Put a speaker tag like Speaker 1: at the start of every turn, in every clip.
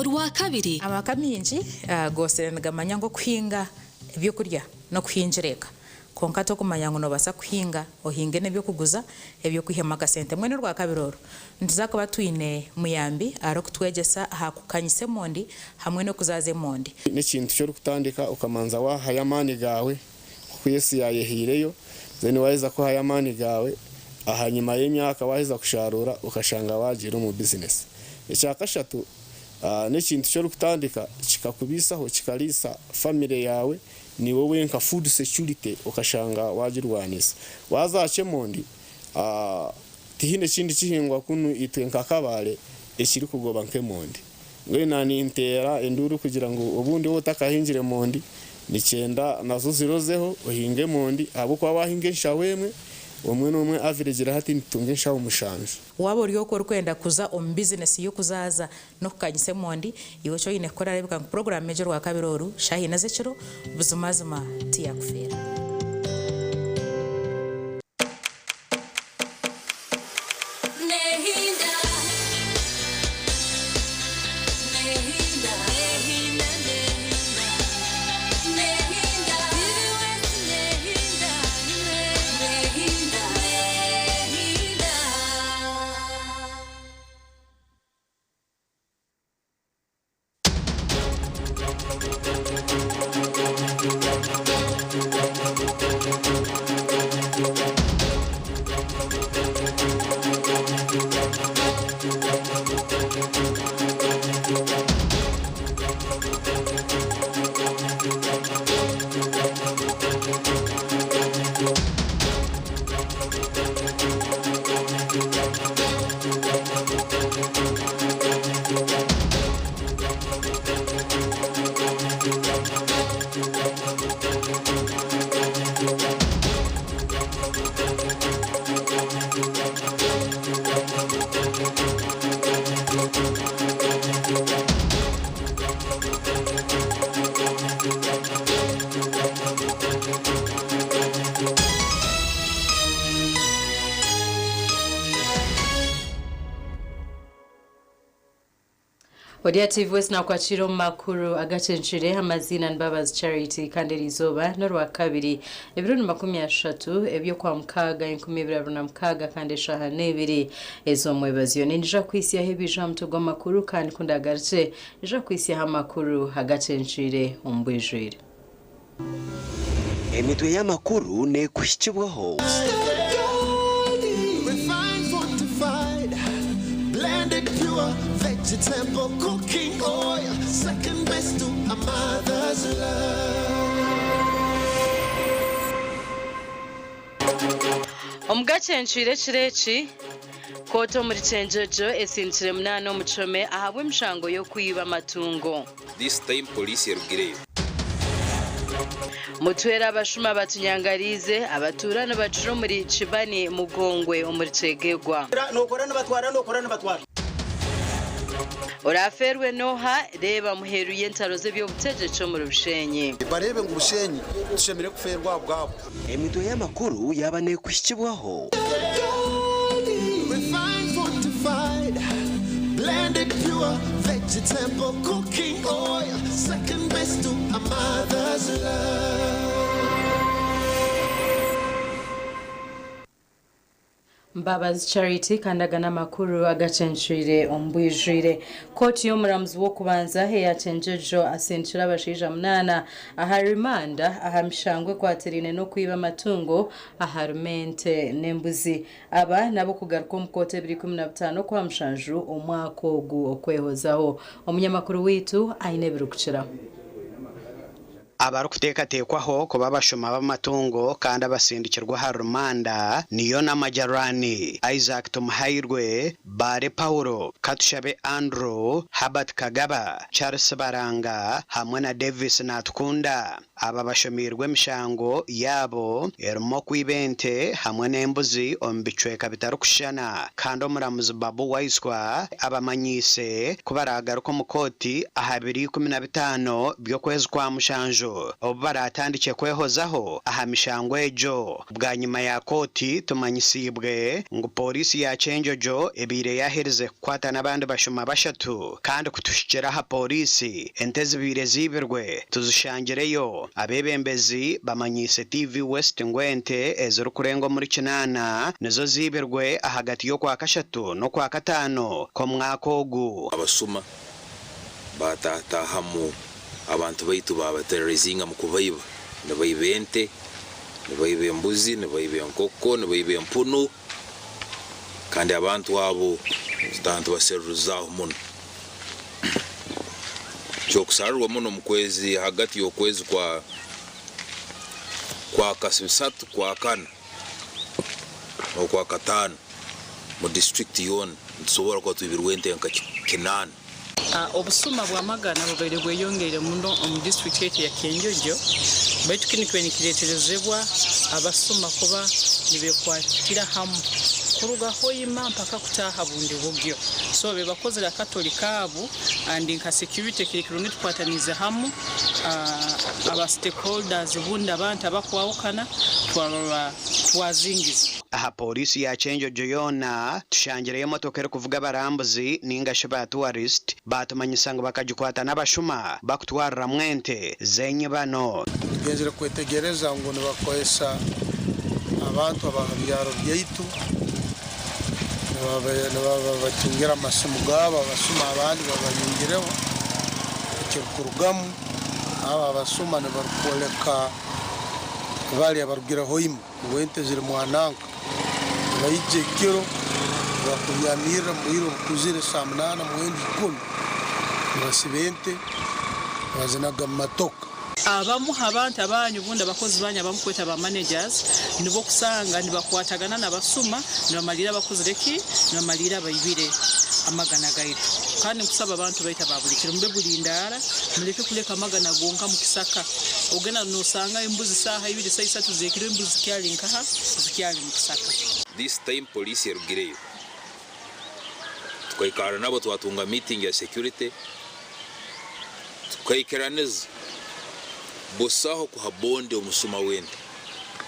Speaker 1: Orwakabiri.
Speaker 2: Amaka maingi goosire nigamanya ngu okuhinga eby'okurya n'okuhingira eka. Kwonka tokumanya ngu noobaasa kuhinga ohinge n'eby'okuguza eby'okwihamu akasente. Mbwenu Orwakabiri oru, nituza kuba twine Muyambi arikutwegyesa aha kukanyisa emondi hamwe n'okuzaaza emondi.
Speaker 3: N'ekintu ki orikutandika okamanza waahayo amaani gaawe nk'oku Yesu yaayehaireyo, then waaheza kuhayo amaani gaawe, ahanyima y'emyaka waaheza kushaaruura okashanga waagiire omu bizinesi. Ekyakashatu, n'ekintu ki orikutandika kikakubaisaho kikariisa famire yaawe naiwe wenka food security okashanga waagirwanisa. Waaza aha ky'emondi, tihaine ekindi kihingwa kunu itwe nka Kabale ekirikugoba nk'emondi. Mbwenu naaninteera enduuru kugira ngu obundi waaba otakahingire mondi, nikyenda nazo ozirozeho ohinge emondi ahabw'okuba waahinga enshaho emwe, omwe n'omwe average hati nitutunga enshaho mushanju.
Speaker 2: Waaba ori okwo orikwenda kuza omu bizinesi y'okuzaaza n'okukanyisa emondi, iwe eki oine kukora reebeka ngu puroguraamu egi Orwakabiri oru, shaaha ina z'ekiro, buzimazima tiyakufeera.
Speaker 4: Ori TV West nakwakira omu makuru agacencire amaziina ni Mbabazi Charity kandi eriizooba n'orwakabiri ebiro ni 30 eby'okwamukaaga 2026 kandi eshaaha n'ebiri ez'omwebazyo. Niinyija kuhitsyaho ebiija aha mutwe gw'amakuru kandi ku ndaagarukye nyija kuhitsyaho amakuru agacencire omu bwijwire.
Speaker 5: Emitwe y'amakuru neekuhikibwaho.
Speaker 4: Omugacencwire ekiro eki, kooti omuri Kyenjojo esindikire munaana omu kihome ahabw'emishango y'okwiba amatungo.
Speaker 6: This time police erugireyo.
Speaker 4: Mutwere abashuma batunyangariize, abatuura nibacura omuri Kibani Mugongwe omuri Kyegegwa. Oraafeerwe n'oha? Reeba muheru y'entaro z'eby'obutegyeki omuri Bushenyi.
Speaker 7: Bareebe ngu Bushenyi tushemereire kufeerwa ahabwabo.
Speaker 5: Emitwe y'amakuru yaaba neekuhikibwaho.
Speaker 4: Mbabazi Charity kandi aga n'amakuru agacencwire omu bwijwire. Kooti y'omuramuzi w'okubanza eya Kyenjojo asindikire abashaija munaana aha rimanda aha mishango ekwatiraine n'okwiba amatungo aharimu ente n'embuzi. Aba n'ab'okugaruka omu kooti ebiro 15 Okwamushanju omwaka ogu okwehozaho. Omunyamakuru waitu aine ebirikukiraho.
Speaker 8: Abarikuteekateekwaho kuba abashuma b'amatungo kandi abasindikirwe ahari rumanda ni Yona Majarani, Isaac Tumuhairwe, Bbaale Paulo, Katushabe Andrew, Herbert Kagaba, Charles Baranga hamwe na Davis Natukunda. Aba bashomeirwe emishango yaabo erimu okwiba ente hamwe n'embuzi omu bicweka bitarikushushana kandi omuramuzi Babu Waiswa abamanyiise ku baraagaruke omu kooti aha biro 15 by'okwezi kwa mushanju. Kyenjojo obu baratandikye kwehozaho aha mishango egyo. Bwanyima ya kooti tumanyisiibwe ngu pooriisi ya Kyenjojo ebaire yaherize kukwata n'abandi bashuma bashatu kandi kutuhikire aha pooriisi ente ezibaire ziibirwe tuzishangireyo. Abeebembezi bamanyiise TV West ngu ente ezirikurenga omuri kinaana nizo ziibirwe ahagati y'Okwakashatu n'Okwakataano k'omwaka ogu.
Speaker 6: Abasuma baataataahamu abantu baitu baabaterorizinga mu kubaiba. Nibaiba ente, nibaiba embuzi, nibaiba enkoko, nibaiba empunu kandi abantu abo tutaaha nitubaseruruzaaho muno. Ky'okusaarirwa muno omu kwezi ahagati y'okwezi kwa Kwakasatu, Kwakana n'Okwakataano mu disiturikiti yoona nitusobora kuba twibirwe ente nka kinaana.
Speaker 1: Obusuma bw'amagana bubaire bweyongeire muno omu disiturikiti yaitu eya Kyenjojo baitu kinu kibaire nikireeterezebwa abasuma kuba nibekwatira hamu kuruga Hoima mpaka kutaaha Bundibugyo so bebakozire akatoli kaabu and nka security kiri kirungi tukwataniize hamu aba stakeholders bundi abantu abakwahukana twarora twazingiza.
Speaker 8: Aha pooriisi ya Kyenjojo yoona, tushangireyo emotoka erikuvuga abarambuzi ninga shi ba tourist, baatumanyisa ngu bakagikwata n'abashuma bakutwariramu ente z'enyibano.
Speaker 9: Tugenzire kwetegereza ngu nibakozesa abantu ab'aha byaro byaitu, nibabakingira amasimu gaabo, abasuma abandi babayingireho, ekirikurugamu abo abasuma nibarikworeka bari abarugire Hoima ngu ente ziri mwananka. Nibaija ekiro nibakuryamirra omu bwire obukuzire saa munaana, mwenda, ikumi, nibasiba ente nibazinaga omu matoka.
Speaker 1: Abamu ha bantu abanyu obundi abakozi banyu abamu kweta ba managers nibo okusanga nibakwatagana nabasuma nibamalira bakozire ki? Nibamalira baibire amagana gaitu. Kandi nkusaba abantu baitu aba buli kiro mube bulindaara muleke kuleka amagana gonka mukisaka. Ogenda nosanga embuzi saaha ibiri saaha isatu zekiro embuzi zikyali nkaha? Zikyali mukisaka.
Speaker 6: This time police erugireyo tukaikara nabo twatunga meeting ya security tukaikiraniza busaho kuha bond omusuma w'ente,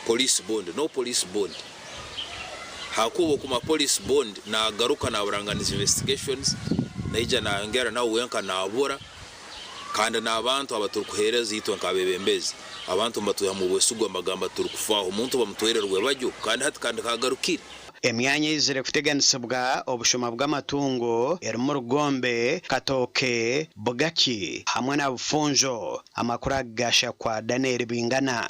Speaker 6: police bond, no police bond hakuba okuma police bond nagaruka naburanganiza investigations naija nayongera nawe wenka nabura kandi n'abantu abaturikuheereza itwe nk'abebembezi abantu nibatwihamu obwesigwa nibagamba titurikufaaho omuntu bamutwere rwebagyo kandi hati kandi kagarukire.
Speaker 8: Emyanya eizire kuteganisibwa obushuma bw'amatungo erimu Rugombe, Katooke, Bugaki hamwe na Bufunjo. Amakuru aga gashakwa Daniel Bingana.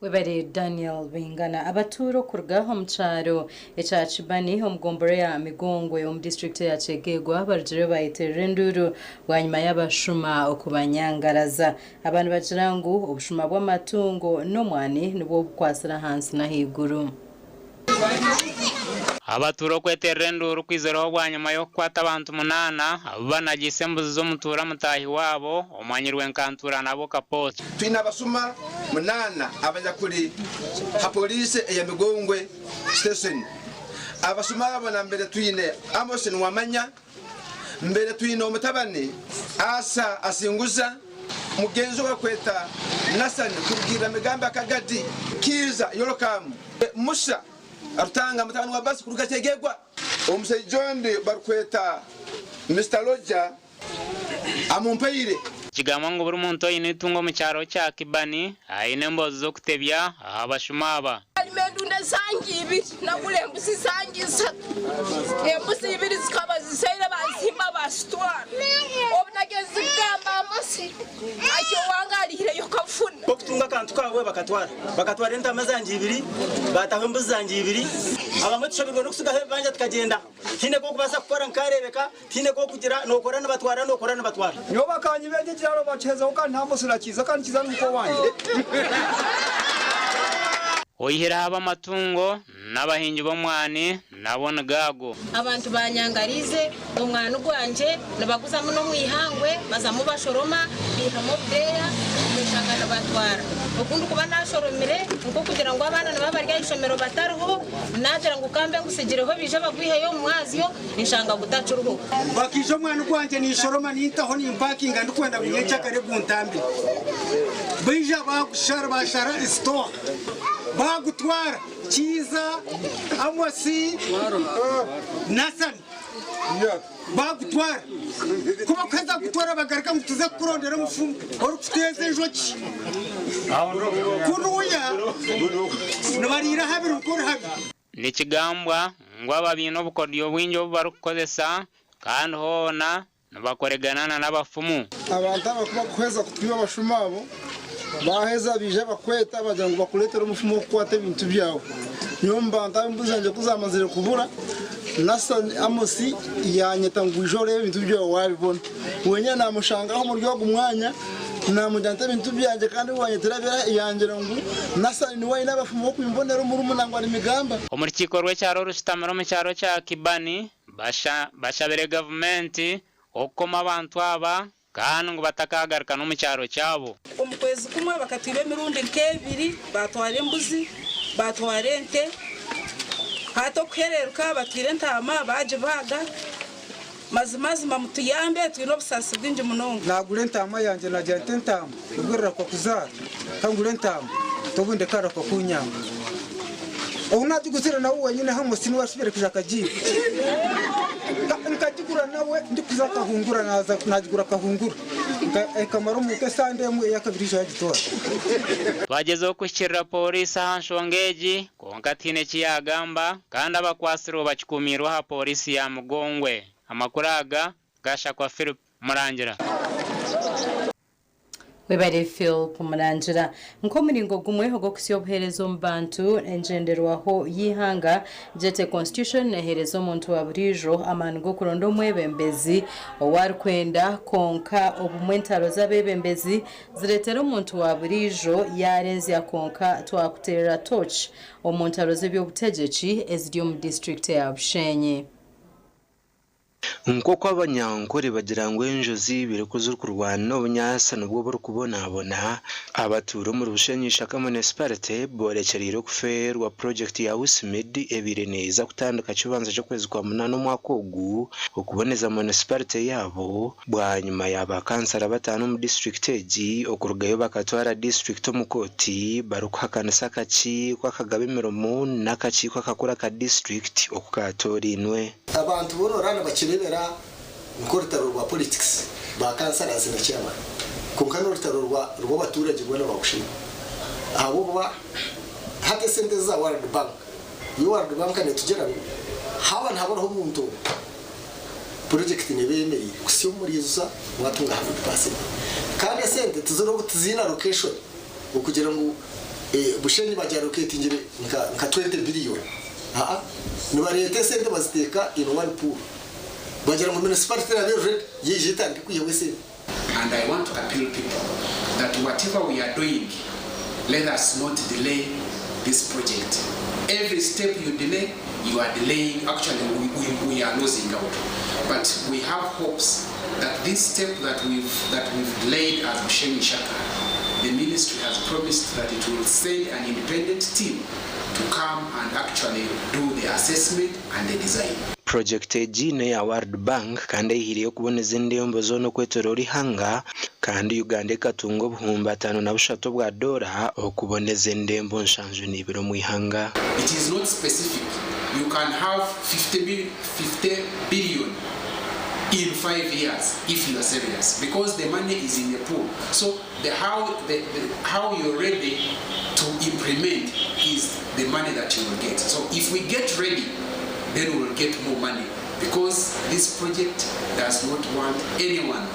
Speaker 4: Webare Daniel Bingana. Abatuura okuruga omu kyaro ekya Kibani omu gombora ya Migongwe omu disiturikiti eya Kyegegwa barugireyo bayeterera enduuru bwanyima y'abashuma okubanyangaraza. Aba nibagira ngu obushuma bw'amatungo n'omwani nibwo bukwatsire ahansi n'ahaiguru.
Speaker 10: Abatuura okweterera enduuru kwizireho bwanyima y'okukwata abantu munaana abu banagiise embuzi z'omutuura mutaahi waabo omanyirwe nka Ntuuranabo Kapoth.
Speaker 7: Twine abasuma munaana abanyakuri ha Poliisi eya Migongwe Station. Abasuma abo nambere twine Amos Niwamanya, Mbere twine omutabani Asa Asinguza, mugenzi we barikweta Nasani kurugiirira Migambi Akagadi, Kiiza Yorokamu, Musa Rutanga mutabani wa Basi kuruga Kyegegwa. Omushaija ondi barikweta Mister Roger Amumpaire.
Speaker 10: Kigambwa ngu buri muntu oine eitungo omu kyaro kya Kibani aine emboozi z'okutebya aha bashuma aba.
Speaker 11: Nkarima endunda zange ibiri, nagura embuzi zange isatu. Embuzi ibiri zikaba zizaire banzihimba bazitwara. Obu nagyezize kugamba Amosi ati owange arihireyo kafuna.
Speaker 12: Okutunga akantu kaabwe bakatwara. Bakatwara entaama zangye ibiri, baataho embuzi zangye ibiri. Abamwe tushoberwe n'okutsigaho ebibanja tukagyenda. Tihaine k'okubaasa kukora nkareebeka, tihaine k'okugira, nookora nibatwara, nookora nibatwara.
Speaker 13: Nyowe bakanyiba eki ekiraro bakihezaho kandi nta Amosi nakiiza kandi kiiza n'omuka owangye.
Speaker 10: Oihireho ab'amatungo n'abahingi b'omwani nabo nigaago.
Speaker 14: Abantu banyangariize omwani gwangye nibaguzamu n'omu ihangwe bazamu bashoroma baihamu obudeeya omu ishanga. nibatwara. Oku ndikuba naashoromire nk'okugira ngu abaana nibaba bari aha ishomero batariho, naagira ngu ka mbe ngutsigireho baije bagwiheyo omu mwazyo, nshanga gutakiriho.
Speaker 15: Bakaija omwani gwangye ninshoroma nintaho nimpakinga ndikwenda ngu nyenkyakare guntambire. Baija baagushara baashara esitowa baagutwara. Kiiza, Amosi, Nasani baagutwara. Ku bakuheza kugutwara bagaruka ngu tuze kukurondera omufumu orikuteeza enjoki. Kunuya nibariira habiri nk'oruhabi.
Speaker 10: Nikigambwa ngu aba baine obukodyo bwingi obu barikukozesa kandi hoona Nibakoregana na n'abafumu.
Speaker 16: Abantu aba ku bakuheza kutwiba abashuma abo, baaheza baija bakweta bagira ngu bakureetere omufumu w'okukwata ebintu byawe. Nyowe omu bantu abu embuzi zangye ku zaamazire kubura, Nasani Amosi yaanyeta ngu ija oreebe ebintu byawe waabibona. Wenyine naamushangaho omuri ogu mwanya, naamugira nti ebintu byangye kandi ou waanyetera birahi? Yangira ngu Nasani niwe aine abafumu b'okwimbonera omurumuna ngu ari Migamba.
Speaker 10: Omu rukiiko rw'ekyaro orushutamire omu kyaro kya Kibani, Bashabire gavumenti okukoma abantu aba kandi ngu batakaagaruka n'omu kyaro kyabo.
Speaker 17: Omu kwezi kumwe bakatwiba emirundi nk'ebiri, baatwara embuzi, baatwara ente. Hati okuhereeruka batwire entaama baagibaaga. Mazimazima mutuyambe twine obusaasi bwingi munonga.
Speaker 15: Naagura entaama yangye naagira nti entaama nibwo erirahuka kuzaara, ka ngure entaama obundi ekaarahuka kuunyamba. Ou naagiguzire nawe wenyine Amosi niwe ashubire kwija akagiiba. Nkagigura nawe ndikuza Kahungura naaza naagigura Kahungura ekamara omuka esande emwe eyakabiri yaija yagitwara.
Speaker 10: Twagyezaho kuhikirira Pooriisi aha nshonga egi kwonka tihaine eki yaagamba kandi abakwatsirwe bakikuumiirwe aha Pooriisi ya Mugongwe. Amakuru aga gashakwa Philip Murangira.
Speaker 4: Webare Philp Murangira. Nk'omuringo gumwe ogw'okuhitsya obuheereza omu bantu, engyenderwaho y'eihanga, gyete Constitution, neeheereza omuntu wa buriijo amaani g'okuronda omwebembezi ou arikwenda kwonka obumwe entaro z'abeebembezi zireetera omuntu wa buriijo yaarenzya kwonka twakuteerera torch omu ntaro z'eby'obutegyeki eziri omu disiturikiti ya Bushenyi.
Speaker 18: Nk'oku Abanyankore bagira ngu enjozi ibiri ku zirikurwana obunyaatsi nibwo burikubonabona, abatuura omuri Bushenyi Ishaka Municipality boorekyereire okufeerwa purogyekiti ya USMID ebaire neeza kutandika kibanza ky'okwezi kwa munaana omwaka ogu okuboneza munisiparite yaabo bwanyima ya ba kansara bataano omu disiturikiti egi okurugayo bakatwara disiturikiti omu kooti barikuhakanisa akakiiko akagaba emirimo n'akakiiko akakuru aka disiturikiti oku kaatoorainwe.
Speaker 19: Abantu boona oraba nibakirebera nk'orutaro rwa politics ba councillors na chairman kwonka n'orutaro rw'abaturagye boona ba Bushenyi ahabw'okuba hati esente ezi za World Bank yo World Bank netugira ngu haaba nihaburaho omuntu omwe project neeba eyemereire kuhisya obu muriijuza mwatunga 100% kandi esente tiziriho tiziine allocation okugira ngu Bushenyi bagyaloketingire nka 20 billion aa nibareeta esente baziteeka in one pool bagira ngu municipality eraba eri ready yeija etandike kwihamu esente.
Speaker 20: And I want to appeal people that whatever we are doing let us not delay this project. Every step you delay you are delaying actually we, we, we are losing out. But we have hopes that this step that we've, that we've delayed as Bushenyi Shaka, the ministry has promised that it will send an independent team to come and actually do the assessment and the design.
Speaker 18: Purojekiti egi n'eya World Bank kandi eihaireyo okuboneza endembo zoona okwetoroora eihanga kandi Uganda ekatunga obuhumbi 53 obwa doora okuboneza endembo 72 omu ihanga.
Speaker 20: It is not specific, you can have 50 50 billion in 5 years if you are serious because the money is in the pool so the how the, the how you're ready to implement is the money that you will get so if we get ready then we will get more money because this project does not want anyone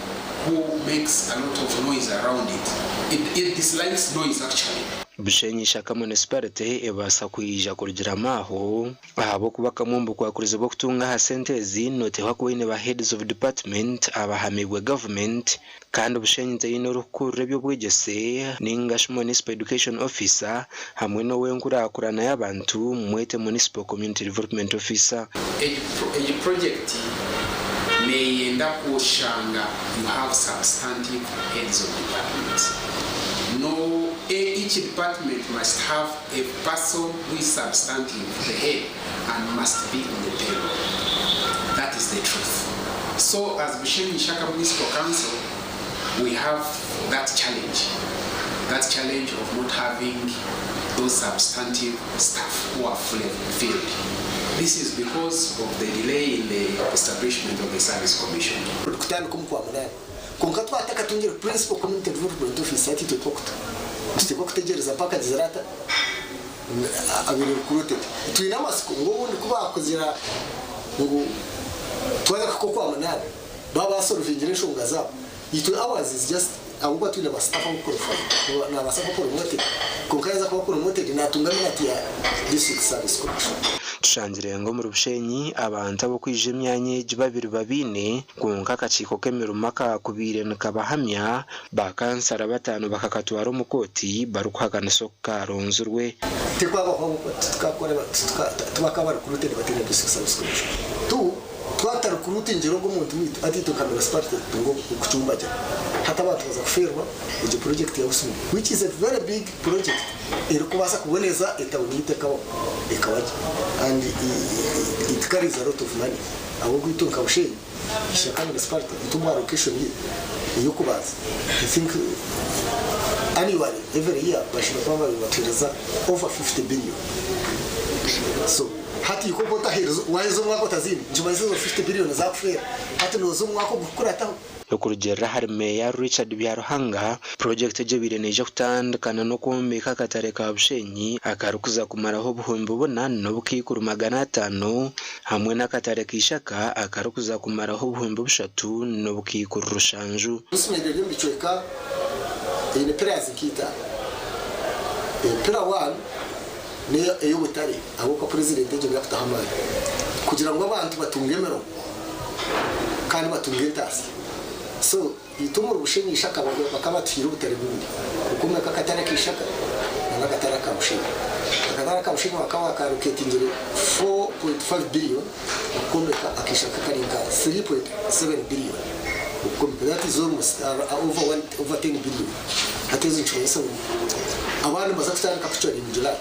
Speaker 20: who makes a lot of noise around it it, it dislikes noise actually.
Speaker 18: Bushenyi Ishaka Municipality ebaasa kwija kurugiramu aho ahabw'okuba kamwe omu bukwakurizo bw'okutunga aha sente ezi noteekwa kuba oine ba heads of department abahamibwe government kandi Bushenyi teine orikukurira eby'obwegyese ningashi Municipal Education Officer hamwe n'ow'enkurakurana y'abantu mwete Municipal Community Development Officer.
Speaker 20: Egi project neyenda kushanga you have substantive heads of departments. No. Each department must have a person who is substantive, the head, and must be on the payroll. That is the truth. So as Bushenyi Ishaka Municipal Council, we have that challenge, that challenge of not having those substantive staff who are fully filled. This is because of the delay in the establishment of the Service Commission.
Speaker 19: Kutandika omu Kwamunana. Kwonka twatakatungire Principal Community Development Officer hati itwe twakuta nituteekwa kutegyereza mpaka agizire ata abaire recruited. Twine amatsiko ngu obundi ku baakugira ngu twaza kuhika Okwamunaana baaba basolvingire enshonga zaabo itwe ours is just ahabw'okuba twine ba staff abu qualified nabaasa kuba promoted kwonka yaaza kuba promoted naatunga minati ya District Service Commission.
Speaker 18: Tushangire ngu omuri Bushenyi abantu ab'okwija emyanya egi babiri babaine kwonka akakiiko k'emirimo akaakubaire nikabahamya, ba kansara bataano bakakatwara omu kooti barikuhakanisa oku kaaronzirwe.
Speaker 19: Tikwabaho tibakaba recruited bataine District Service Commission. Tu twata recruitingire ogwo omuntu waitu hati itwe nka municipality tutunga okucumbagira. Hati abantu baza kufeerwa egyo project ya Busumbi which is a very big project. Erikubaasa kuboneza etawuni yaitu ekabaho ekaba gye and it carries a lot of money ahabw'okuba itwe nka Bushenyi Ishaka municipality itwe omu allocation yaitu ey'okubanza I think annually every year bashemereire kuba bari nibatuhereza over 50 billion so hati kwonka otahereza waheza omwaka otaziine nikimanyisa ezo 50 billion zakufeera hati noza omu mwaka ogurikukurataho.
Speaker 18: Okurugiirira ahari Meeya Richard Byaruhanga, purogyekiti egi ebaire neija kutandikana n'okwombeka akatare ka Bushenyi akarikuza kumaraho 4500 hamwe n'akatare ka Ishaka akarikuza kumaraho 3700.
Speaker 19: Isomero riri omu bicweka eine pillars nk'itaano. Pillar one niyo ey'obutare ahabw'okuba purezidenti egyo niyo akutaho amaani kugira ngu abantu batunge emirimo kandi batunge entaasya. So itwe omuri Bushenyi Ishaka bakaba batuhaire obutare bubiri, okwomeka akatare aka Ishaka n'akatare aka Bushenyi. Akatare aka Bushenyi bakaba bakaaloketingire 4.5 billion okukombeka, aka Ishaka kari nka 3.7 billion okukombeka that is almost over one over 10 billion. Hati ezo nikimanyisa ngu abandi nibaza kutandika kucwa in July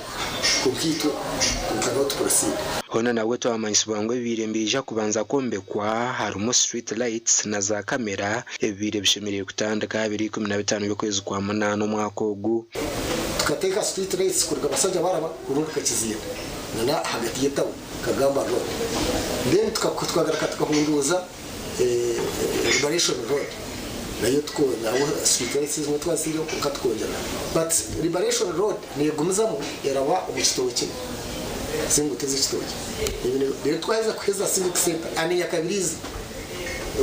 Speaker 19: kwonka itwe we cannot proceed.
Speaker 18: Hoona nabwo twamanyisibwa ngu ebibaire nibiija kubanza kwombekwa harimu street lights na za kamera ebibaire bishemereire kutandika aha biro 15 by'okwezi kwa munaana omwaka ogu.
Speaker 19: Tukateeka street lights kuruga Basajja Baraba kurunduka Kizinda na ahagati y'etawuni Kagamba Road then tukagaruka tukahunduuza Liberation Road nayo nabwo street lights ezimwe twazitaireho kwonka tukongyera but Liberation Road negumizamu eraba omu kitookye zinguuto ez'ekitookye reero twaheza kuheza Civic Centre and Nyakabirizi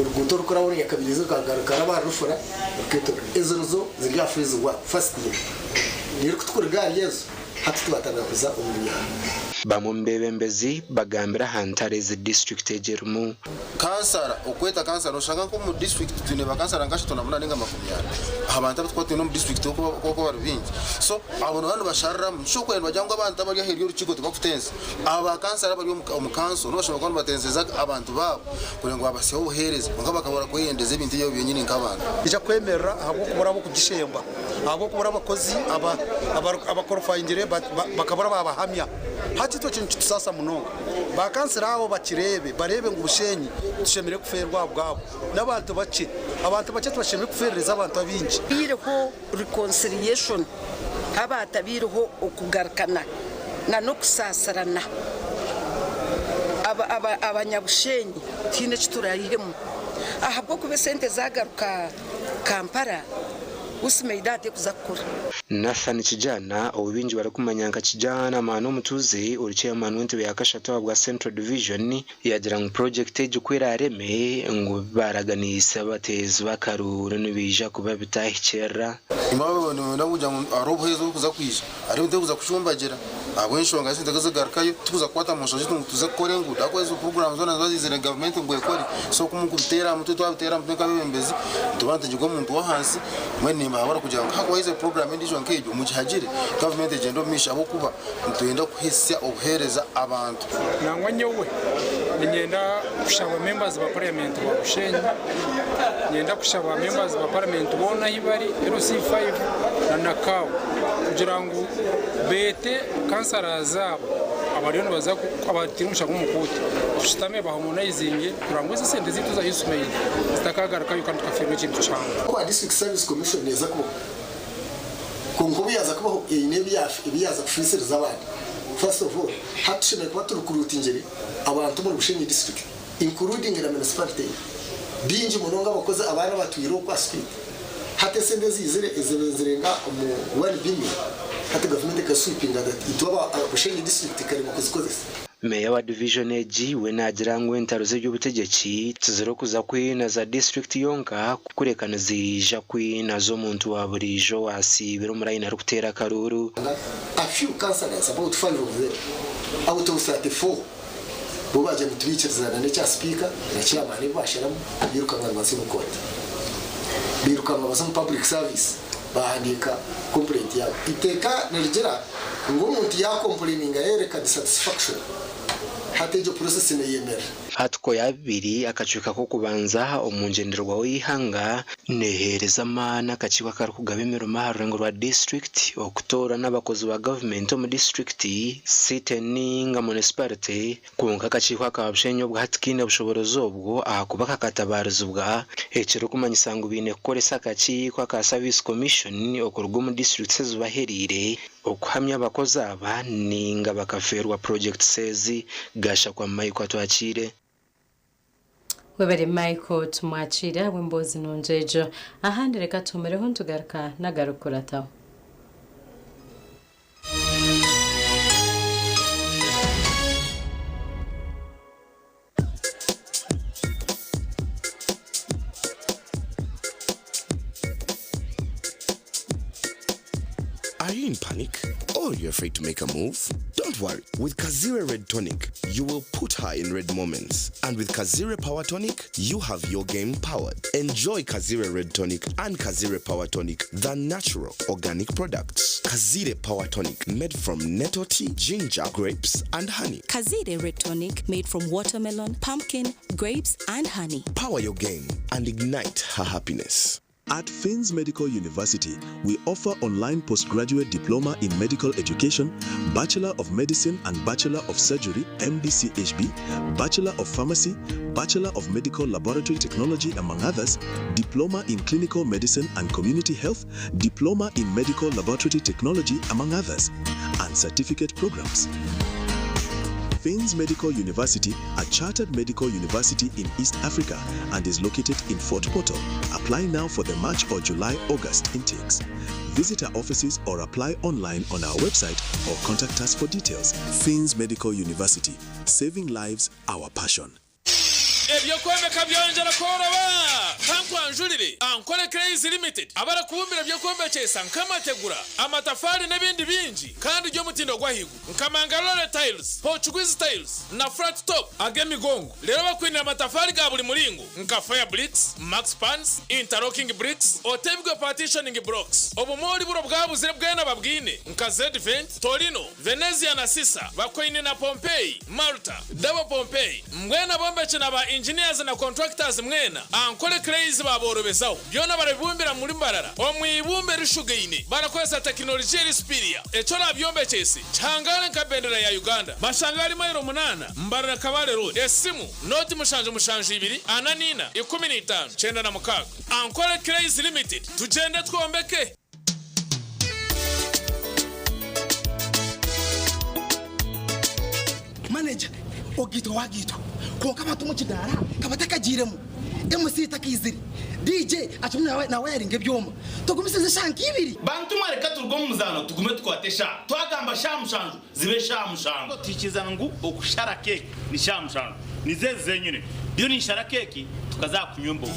Speaker 19: oruguuto orukuraba oru Nyakabirizi rukagaruka ruraba ahari Rufura ruketorora ezo nizo ziri aha phase one first year reero kutukuruga ahari ezo Hati twatandika kuza omu byaro.
Speaker 18: Bamwe omu beebembezi bagambire aha ntare ezi disiturikiti egi erimu.
Speaker 7: Kansara, okweta kansara noshanga nk'omu disiturikiti twine ba kansara nka ashatu na munaana ninga 40 aha bantu abu turikuba twine omu disiturikiti oku bari baingi so abo nibaba nibashariramu nikyo orikureeba nibagira ngu abantu abari aheeru y'orukiiko tibakutensa. Aba ba kansara abari omu kanso nibo bashemereire kuba nibatenseza abantu baabo kureeba ngu baabasihaho obuheereza kwonka bakabura kweyendeza ebintu ebyabo byenyini nk'abantu.
Speaker 9: Ija kwemerera ahabw'okubura ab'okugishemba, ahabw'okubura abakozi abakorofayingire bakabura baabahamya. Hati itwe ekyo nikitusaasa munonga. Baakansira abo bakireebe, bareebe ngu Bushenyi tushemereire kufeerwa ahabwabo. N'abantu bakye. Abantu bakye tibashemereire kufeerereza abantu abaingi.
Speaker 21: Habaireho reconciliation haba hatabaireho okugarukana na n'okusaasirana abanyabushenyi tihaine eki turaihemu ahabw'okuba esente zaagaruka Kampala Usmaid ate kuza kukora.
Speaker 18: Nathan Kijana ou baingi barikumanya nka Kijana Maani Omutuuze ori chairman w'entebe ya kashatu ahabwa Central Division yaagira ngu purogyekiti egi ku eraareme ngu ebi baaraganiise abateezi b'akaruuru nibiija kuba bitahikiirira.
Speaker 7: Nimba nibenda kugira ngu hariho obuheereza oburikuza kwija, hariho ebintu ebirikuza kucumbagira ahabw'enshonga esente ku zikugarukayo tikuza kukwata mu nshozi ngu tuze kukora enguuto ahabw'okuba ezo puroguraamu zoona niziba ziizire gavumenti ngu ekore. So ku murikubiteera aha mutwe twabiteera aha mutwe nk'abeebembezi nituba nitugirwa omuntu w'ahansi mbwenu nimbahabura kugira ngu hakuba haizire puroguraamu endiijo nk'egyo mugihagire gavumenti egyende omu maisho ahabw'okuba nitwenda kuhitsya obuheereza abantu.
Speaker 22: Nangwa nyowe niinyenda kushaba members ba parliament ba Bushenyi, niinyenda kushaba members ba parliament boona ahi bari, LC5 na Nakawa. Kugira ngu beete kansara zaabo abariyo nibaza abataire omushango omu kooti tushutame bahamonayizinge kureba ngu ezi esente zaitu za USMAID zitakagarukayo kandi tukafeerwa ekintu kihango.
Speaker 19: Kuba District Service Commission neeza kubaho kwonka obu yaaza kubaho eine ebi yaaza kufiisiriza abandi. First of all, hati tushemereire kuba turukuruutingire abantu omuri Bushenyi District including na municipality egi. Baingi munonga abakozi abaana abatwire oku aha street. Hati esente eziizire ezibaire nizirenga omu one billion hati gavumenti ekaswipinga that itwe aba Bushenyi District tukaremwa kuzikozesa.
Speaker 18: Meeya wa divijoni egi we naagira ngu entaro z'eby'obutegyeki tizirikuza kwina za disiturikiti yonka kureka niziija kwina z'omuntu wa buriijo owaasiibire omu layini arikuteera akaruuru.
Speaker 19: A few councillors, about five of them out of 34 bo baagira ngu tibaikirizana n'ekya sipiika na chairman ebi baasharamu bairukanwa nibaza omu kooti. Bairukanwa baza omu public service baahandiika complaint yaabo. Eiteeka nirigira ngu omuntu yaakompureininga yayoreka dissatisfaction hati egyo process neyemerera.
Speaker 18: Article ya bibiri akacweka k'okubanza omu ngyendererwaho y'eihanga neeheereza amaani akakiiko akarikugaba emirimo aha rurengo rwa disiturikiti okutoorana abakozi ba gavumenti omu disiturikiti, city ninga munisiparite. Kwonka akakiiko aka Bushenyi obwo hati kaine bushoboorozi obwo ahakuba kakatabaarizibwa, ekirikumanyisa ngu baine kukoresa akakiiko aka Service Commission okuruga omu disiturikiti ezibahereire okuhamya abakozi aba ninga bakafeerwa purogyekitisi ezi, Gashakwa Michael Atwakiire.
Speaker 4: Webare Michael Tumwakiire ahabw'emboozi nungi egyo. Ahandi reka tuhumireho nitugaruka n'agarikukurataho.
Speaker 2: Are you in panic? Or you're afraid to make a move? Don't worry. With Kazire Red Tonic, you will put her in red moments. And with Kazire Power Tonic, you have your game powered. Enjoy Kazire Red Tonic and Kazire Power Tonic, the natural organic products. Kazire Power Tonic, made from nettle tea, ginger, grapes, and honey.
Speaker 3: Kazire Red Tonic made from watermelon, pumpkin, grapes, and honey.
Speaker 2: Power your game and ignite her happiness.
Speaker 23: At Finns Medical University, we offer online postgraduate diploma in medical education, Bachelor of Medicine and Bachelor of Surgery, MBCHB, Bachelor of Pharmacy, Bachelor of Medical Laboratory Technology, among others, Diploma in Clinical Medicine and Community Health, Diploma in Medical Laboratory Technology, among others, and certificate programs. Finns Medical University, a chartered medical university in East Africa and is located in Fort Portal. Apply now for the March or July August intakes. Visit our offices or apply online on our website or contact us for details. Finns Medical University, saving lives, our passion.
Speaker 6: Eby'okwombeka byongyera kworoba! Kankwanjurire Ankole Clays Limited abarikubumbira eby'okwombekyesa nk'amategura, amatafaari n'ebindi bingi kandi by'omutindo gw'ahaiguru nka Mangalore Tiles, Portuguese Tiles na Flat Top ag'emigongo. Reero bakwinire amatafaari ga buri muringo nka Fire Bricks, Max Pans, Interlocking Bricks, Otebwe Partitioning Blocks. Obumoori buro bwabuzire bwena babwine nka Zedvent, Torino, Venezia na Sisa bakwaine na Pompeii, Malta, Double Pompeii, mbwenu abombeki na ba engineers na contractors mwena Ankole Clays baaborobezaho. Byona barabibumbira muri Mbarara omu ibumba erishugaine barakozesa tekinologiya eri superior. Eki orabyombekyese kihangaare nka bendera ya Uganda. Bashanga ahari mailo munaana Mbarara Kabale Road. Esimu, nooti mushanju mushanju ibiri ana n'ina 15 96. Ankole Clays Limited, tugyende twombeke!
Speaker 24: Manager, Ogaitwa wagaitwa kwonka abantu omu kidaara ka batakagiiremu, MC takaizire, DJ akirimu nawayaringa ebyoma. Tugumisirize eshaaha nka ibiri.
Speaker 25: Bantu mwe reka turuge omu muzaano tugume tukwate eshaaha. Twagamba shaaha mushanju zibe shaaha mushanju. Tuhikirizana ngu okushara keeki ni shaaha mushanju. Nizo ezi zenyine. Ndiyo ninshara keeki tukaza aha kunywa embogo.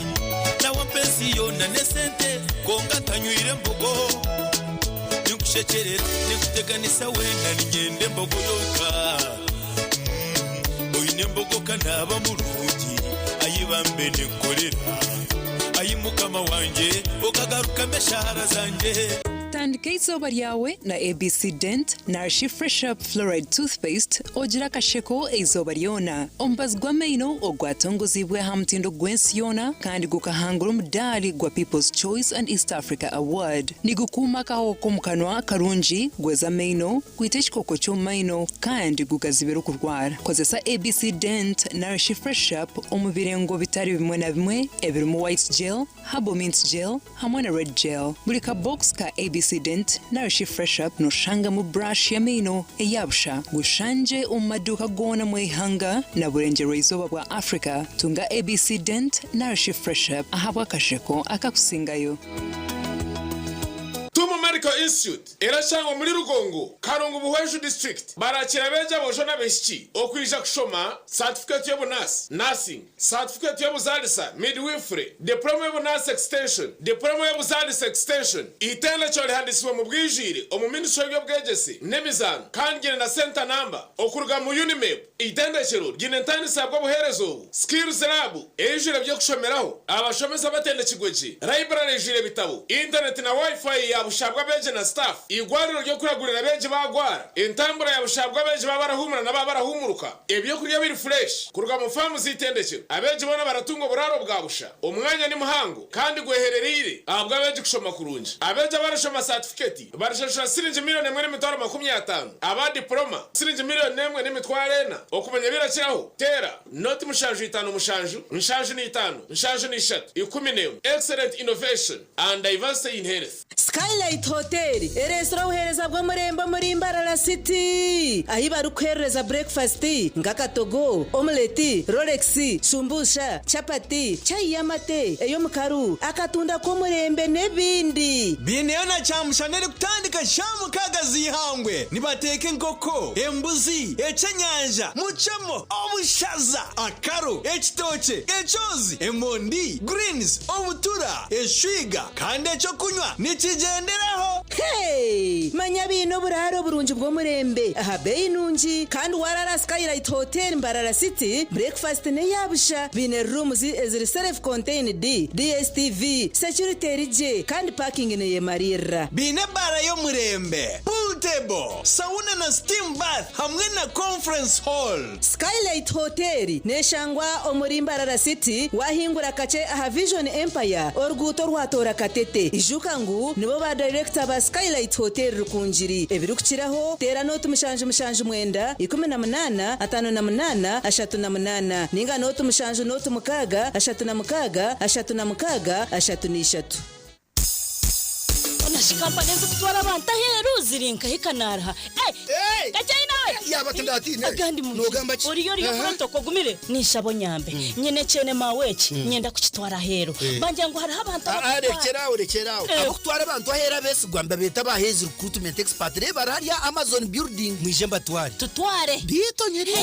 Speaker 26: Nawe ensi yoona n'esente kwonka ntanywire mbogo. Ninkushekyerera ninkuteganisa weena niinyenda embogo yonka. Oine embogo ka naaba murungi ayi bambe ninkukorera. Ayi mukama wangye okagarukamu eshaara zangye.
Speaker 1: Tandika eizooba ryawe na ABC Dent Nourish Fresh Up Fluoride Toothpaste ogire akasheko eizooba ryona. Omubazi gw'amaino ogwatongoziibwe aha mutindo gw'ensi yoona kandi gukahangura omudaari gwa People's Choice and East Africa Award. Nigukuuma akahoho k'omu kanwa karungi, gweza amaino, gwita ekikooko ky'omu maino kandi gugazibira okurwara. Kozesa ABC Dent Nourish Fresh Up omu birengo bitari bimwe na bimwe ebirimu White Gel, Herbal Mint Gel hamwe na Red Gel. Buri ka box ka ABC Dent narishi Fresh Up noshangamu brush y'amaino eya busha. Gushangye omu maduuka goona omu ihanga na burengyerwa-izooba bwa Africa. Tunga ABC Dent narishi Fresh Up ahabw'akasheko akakusingayo.
Speaker 5: Tumu Medical Institute Erashangwa omuri Rugongo, Karungu Buhweju District. Barakira abeegi aboojo n'abaishiki okwija kushoma satifikeeti y'obunaasi, Nursing, satifikeeti y'obuzaalisa, Midwifery, Diploma y'obunaasi Extension, Diploma y'obuzaalisa Extension. Eitendekero rihandiisibwe mu bwijwire omu Ministry y'eby'obwegyese n'emizaano kandi ryine na Centre Number okuruga mu UNIMEB. Eitendekero ryine entandisa bw'obuheereza obu, Skills Lab eijwire eby'okushomeraho, abashomesa batendekirwe gye, library eijwire ebitabo, intaneti na Wi-Fi ya busha bw'abeegi na staff, eigwariro ry'okuragurira abeegi baagwara, entambura ya busha bw'abeegi baaba barahuumura na baaba barahuumuruka, ebyokurya biri fureshi kuruga mu faamu z'eitendekero. Abeegi boona baratunga oburaaro bwa busha. Omwanya ni muhango kandi gweherereire ahabw'abeegi kushoma kurungi. Abeegi abarashoma saatifiketi Barishashura siringi milioni emwe n'emitwaro 50, aba dipuloma siringi milioni emwe n'emitwaro ena. Okumanya ebirakiraho, teera noti 7 57 73 11. Excellent innovation and diversity in health.
Speaker 8: Skylight Hotel ereetsire obuheereza bw'omurembe omuri Mbarara City ahi barikuheerereza breakfast nk'akatogo, omelette, rolex, shumbusha, chapati, chai y'amate, ey'omukaru, akatunda k'omurembe n'ebindi.
Speaker 11: Baineyo na kyamushana erikutandika shaaha mukaaga z'eihangwe. Nibateeka enkoko, embuzi, ekyenyanja, mucemo, obushaza, akaro, ekitookye, ekyozi, emondi, greens, obutura, eshwiga kandi ekyokunywa nikigyenderaho.
Speaker 8: Hey! Manya baine oburaaro burungi bw'omurembe aha beeyi nungi kandi waraara Skylight Hotel Mbarara City, breakfast n'eya busha. Baine rooms eziri self contained, DSTV, security eri gye kandi parking neyemariirira.
Speaker 11: Baine ebaara y'omurembe, pool table, sauna na steam bath hamwe na conference hall.
Speaker 8: Skylight Hotel neshangwa omuri Mbarara City wahingura kakye aha Vision Empire oruguuto orwatoora Katete. Ijuka ngu nibo ba dayirekita ba Skylight Hotel Rukungiri. Ebirikukiraho teera nooti 779 18 58 38 ninga nooti 7 nooti 6 36 36 33.
Speaker 12: Onashi kampani ezikutwara abantu aheeru ziri nkahi kanaraha Kakyayi nawe
Speaker 13: Yaba tindatiine.
Speaker 12: Agandi mu
Speaker 13: Nogamba ki?
Speaker 12: Oriyo oriyo
Speaker 13: Aha.
Speaker 12: protocol ogumire ninshaba onyambe nyine ekyene maawe eki nyenda kukitwara aheeru bangira ngu hariho abantu
Speaker 13: Ah, ah,
Speaker 12: abakutwara
Speaker 13: rekyera aho rekyera aho Abokutwara abantu aheeru abesigwa nibabeeta aba Hays Recruitment Expert reeba bari hariya Amazon building mwije mbatware.
Speaker 12: Tutware.
Speaker 13: Biito nyeri.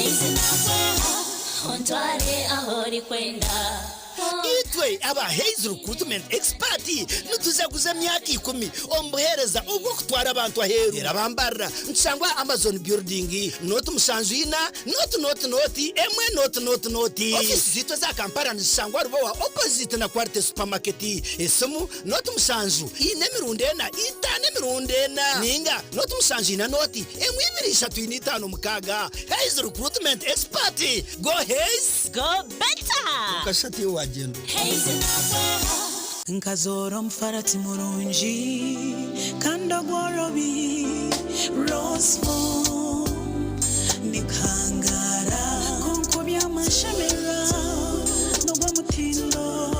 Speaker 27: Ontware aho orikwenda.
Speaker 13: Itwe aba Hays Recruitment Expert nitujaguza emyaka ikumi omu buheereza obw'okutwara abantu aheeru. Reero abambarira nitushangwa aha Amazon Building, nooti 7 4 nooti nooti nooti 1 nooti nooti nooti. Ofiisi zaitu eza Kampala nizishangwa Rubowa opposite na Quality Supermarket. Esimu nooti 7 4 emirundi 4 5 emirundi 4 ninga nooti 7 4 nooti 1 2 3 4 5 6. Hays Recruitment Expert, go Hays!
Speaker 12: Go better!
Speaker 13: Okashusha tiwe wagyenda.
Speaker 28: Nkazoora omufarati murungi kandi ogworobi Rosefom nikangara konko by'amashemererwa n'ogw'omutindo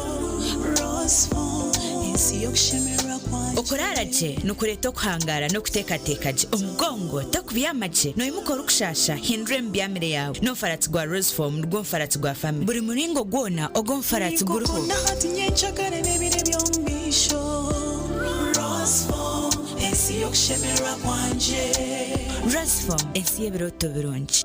Speaker 28: Rosefom ensi y'okushemererwa kwangye.
Speaker 29: Okuraara gye nikureeta okuhangaara n'okuteekateeka gye. Omugongo tokubyama gye, noimuka orikushasha, hindura emibyamire yaawe. N'omufaratsi gwa Roseform nigwo mufaratsi gwa famire. Buri muringo gwona ogw'omufaratsi guriho.
Speaker 28: Ninkukunda hati nyencakare n'ebiro eby'omu maisho Rosefom ensi y'okushemererwa kwangye.
Speaker 29: Roseform, ensi y'ebirooto birungi.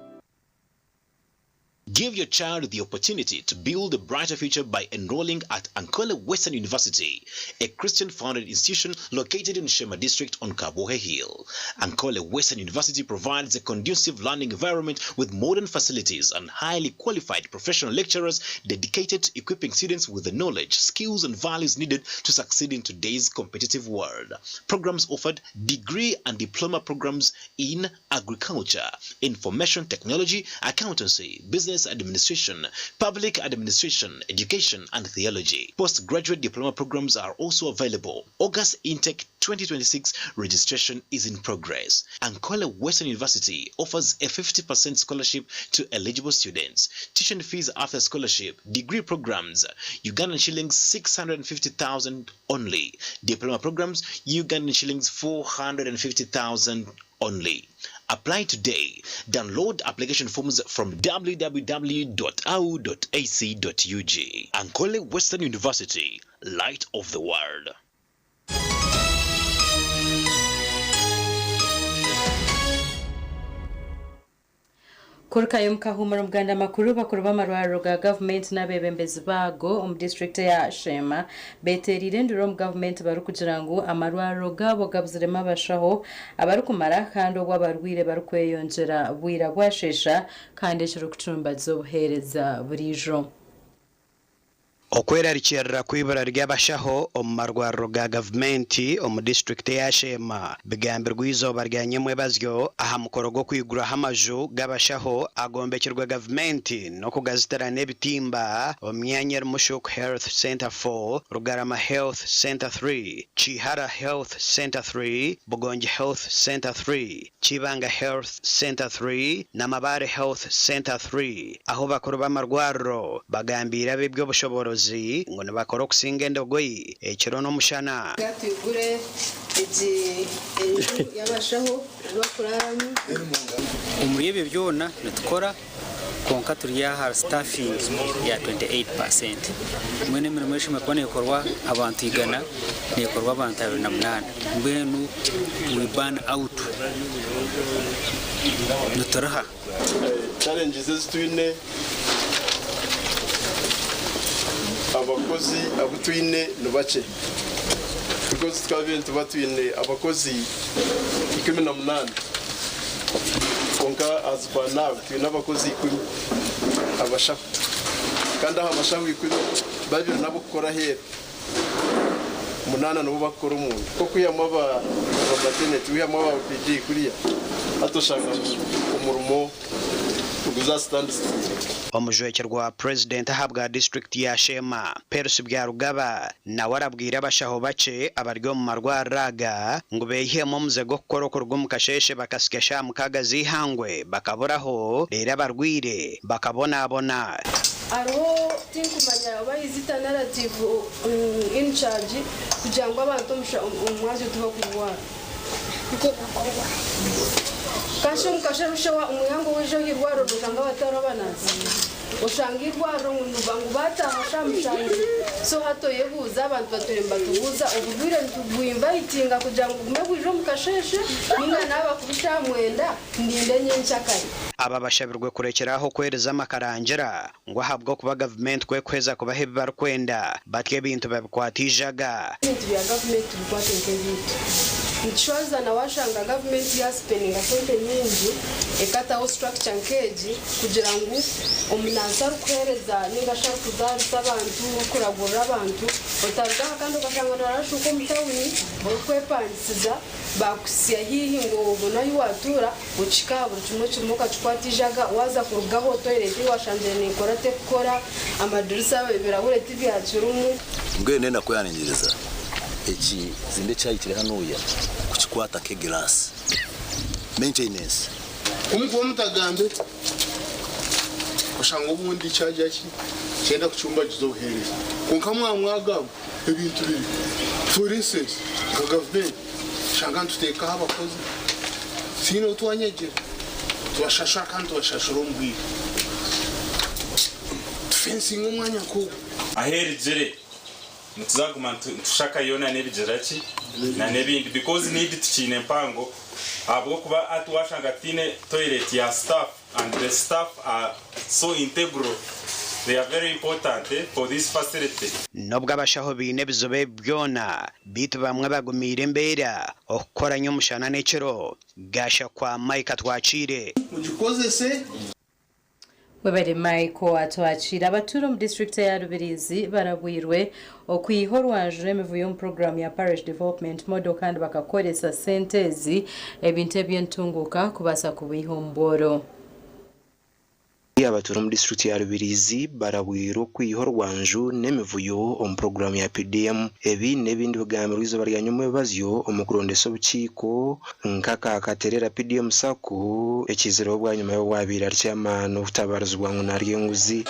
Speaker 7: Give your child the opportunity to build a brighter future by enrolling at Ankole Western University, a Christian-founded institution located in Shema District on Kabwohe Hill. Ankole Western University provides a conducive learning environment with modern facilities and highly qualified professional lecturers dedicated to equipping students with the knowledge, skills, and values needed to succeed in today's competitive world. Programs offered: degree and diploma programs in agriculture, information technology, accountancy, business administration, public administration, education, and theology. Postgraduate diploma programs are also available. August intake 2026 registration is in progress. Ankole Western University offers a 50% scholarship to eligible students. Tuition fees after scholarship, degree programs, Ugandan shillings 650,000 only. Diploma programs, Ugandan shillings 450,000 only. Apply today. Download application forms from www.au.ac.ug. Ankole Western University, light of the world.
Speaker 4: Kurukayo mukahumura omuganda makuru bakuru b'amarwariro ga gavumenti n'abeebembezi baago omu disitulikiti ya Sheema beetereire enduru omu gavumenti barikugira ngu amarwariro gaabo gabuziremu abashaho abarikumara kandi obwo abarwaire barikweyongyera bwira bwasheesha kandi ekirikucumbagiza obuheereza buriijo.
Speaker 9: Okwerarikirira kw'ibura ry'abashaho omu marwariro ga gavumenti omu disiturikiti eya Sheema bigambirwe eizooba rya nyomwebazyo aha mukoro gw'okwiguraho amaju g'abashaho agombekirwe gavumenti n'okugazitira n'ebitimba omu myanya erimu Shuk Health Centre 4, Rugarama Health Centre 3, Kihara Health Centre 3, Bugongi Health Centre 3, Kibanga Health Centre 3 na Mabare Health Centre 3 ahu bakuru b'amarwariro bagambiire ab'eby'obushoboorozi ngu nibakora okusinga endogoyi ekiro n'omushana.
Speaker 10: Twigure egi enju y'abashaho ei bakuraaramu.
Speaker 14: Omuri ebyo byona nitukora kwonka turi aha staffing ya 28%. Mbwenu emirimo eshemereire kuba nekorwa abantu igana nekorwa abantu 28. Mbwenu we burn out nituriha.
Speaker 15: Challenges ezi twine, abakozi abu twine ni bakye because twabaire nituba twine abakozi 18 kwonka as per now twine abakozi 10 abashaho kandi aha bashaho 10 babiri n'ab'okukora aheeru munaana nibo bakukora omunda nk'okwihamu aba maternity wihamu aba OPD kuriya hati oshanga ngu omurimo niguza stand still.
Speaker 9: Omujwekyerwa wa Purezidenti ahabwa disiturikiti ya Sheema, Percy Byarugaba nawe arabwire abashaho bakye abari omu marwariro aga ngu beihemu omuze gw'okukora okuruga omu kasheeshe bakasika eshaaha mukaaga z'eihangwe bakaburaho reero abarwaire bakabonabona.
Speaker 10: Hariho tinkumanya oba is it a narrative in charge kugira ngu abantu omumwazyo tibakurwara. Kashi omukasharushe omwihangwe waija aha irwariro noshanga batariho abanansi. Oshanga eirwariro ngu ngu bataaha shaaha mushanju so hati oyebuuza abantu batwire nibatubuuza oburwaire nitubwinvayitinga kugira ngu bugume bwije omukasheeshe ninga naaba kubi shaaha mwenda ndinde nyenkyakare.
Speaker 9: Aba bashabirwe kurekyera aho kwereza amakarangira ngu ahabw'okuba gavumenti ku ekuheza kubaha ebi barikwenda batyo ebintu babikwata eijaga.
Speaker 10: Ebintu bya gavumenti tubikwate nk'ebyaitu. Nikishwazana washanga gavumenti yasipendinga sente nyingi ekataho structure nk'egi kugira ngu omunansi arikuheereza ninga shi arikuzaarisa abantu, orikuragurira abantu otaruga aha kandi okashanga narashuuka omu tawuni orikwepangisiza Baakuhitsya haihi ngu obone ahu waatuura, okihika aha buri kimwe kimwe okakikwata eijaga, waaza kurugaho toilet ei waashangire neekora tekukora, amadirisa ebirahure tibyakirimu.
Speaker 16: Mbwenu enaku yanengyereza ekizimbe ekyahikire hanuya kukikwata nk'egiraasi. Maintenance.
Speaker 17: Ku mukuba mutagambire, oshanga obundi kyagira ki, kyenda kucumbagiza obuheereza. Kwonka mwaba mwagamba, ebintu biri for instance nka gavumenti oshanga nituteekaho abakozi tihaine ou twanyagira, tubashashura kandi tubashashura omu bwire, tufensinga omwanya nk'ogwo.
Speaker 20: Ahu erugire nituzaguma nitushakayo na n'ebigira ki na n'ebindi because need tukiine mpango.
Speaker 2: Ahabw'okuba hati washanga tutaine toilet ya staff and the staff are so integral, they are very important for this facility.
Speaker 9: N'obwo abashaho baine ebizibu ebi byona, beitu bamwe bagumiire embeera okukora nyomushana n'ekiro. Gashakwa Mike Atwakiire.
Speaker 17: Mugikozese.
Speaker 4: Webare Michael Atwakiire. Abatuura omu disiturikiti eya Rubirizi barabwirwe okwiha orwanju rw'emivuyo omu puroguraamu ya Parish Development Model kandi bakakoresa sente ezi ebintu eby'entunguuka kubaasa kubaiha omu bworo.
Speaker 3: Abatuura omu disiturikiti ya Rubirizi barabwirwe okwiha orwanju n'emivuyo omu puroguraamu ya PDM. Ebi n'ebindi bigambirwe eizooba rya nyomwebazyo omu kurondesa obukiiko Nk'aka Katerera PDM Sacco ekiizireho bwanyima y'owaabaire ari chairman okutabarizibwa ngu naarya enguzi.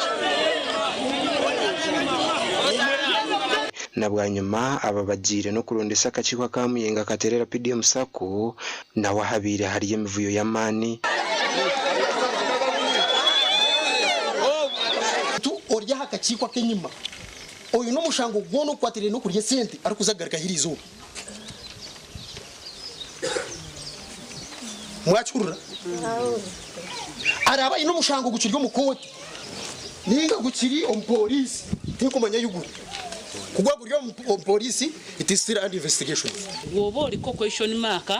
Speaker 3: Na bwanyima aba bagiire n'okurondesa akakiiko aka Muyenga Katerera PDM Sacco naho ahabaire hari emivuyo y'amaani.
Speaker 6: Ori aha kakiiko ak'enyima oine omushango gwona ogukwatiraine n'okurya esente arikuza kugaruka aha eriizooba. Mwakihurira? Araabe aine omushango gukiri omu kooti nainga gukiri omu pooriisi, tinkumanya ahi guri. Ku gwaaba guri omu pooriisi, it is still under investigation.
Speaker 18: Bw'oba oliko question mark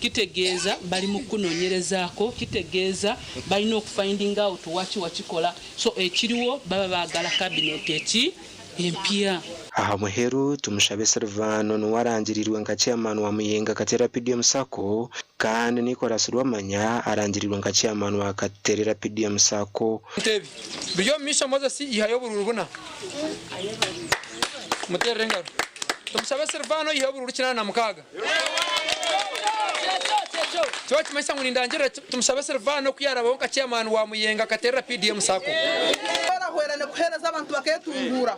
Speaker 18: kitegeeza bali mu kukunonyerezaako, kitegeeza balina oku finding out waki wakikola so ekiriwo baba baagala cabinet eki? Empya.
Speaker 3: Aha muheru, Tumushabe Silvano niwe arangiriirwe nka Chairman wa Muyenga Katerera PDM Sacco kandi Nicholas Rwamanya arangiriirwe nka Chairman wa Katerera PDM Sacco.
Speaker 19: Ebintu ebi biri omu maisho Moses ihayo oburuuru buna. Muteerere engaro. Tumushabe Silvano ihayo oburuuru 86. Kiba nikimanyisa ngu nindangirira Tumushabe Silvano ku yaarabaho nka Chairman wa Muyenga Katerera PDM Sacco.
Speaker 20: Hwerahwerane kuheereza abantu bakeetunguura,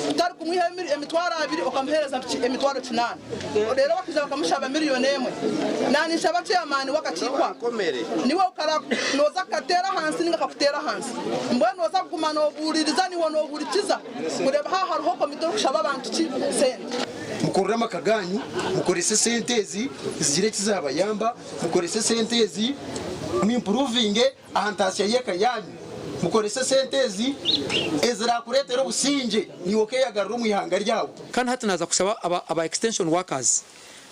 Speaker 20: otari kumwihaho 20,000 okamuheereza 800,000 reero bakaija bakamushaba 1,000,000. Naanye nshaba chairman w'akakiiko ako, niiwe nooza kukateera ahansi nainga kakuteere ahansi. Mbwenu nooza kuguma noobuuririza niiwe noohurikiza kureeba haaba hariho komite erikushaba abantu ki sente.
Speaker 6: Mukurure amaka gaanyu, mukorese esente ezi zigire eki zaabayamba, mukorese esente ezi mwimpuruvinge aha ntaasya y'eka yaanyu, mukorese esente ezi eziraakureetere obusingye naiwe okeeyagarira omu ihanga ryawe.
Speaker 19: Kandi hati naaza kushaba aba extension workers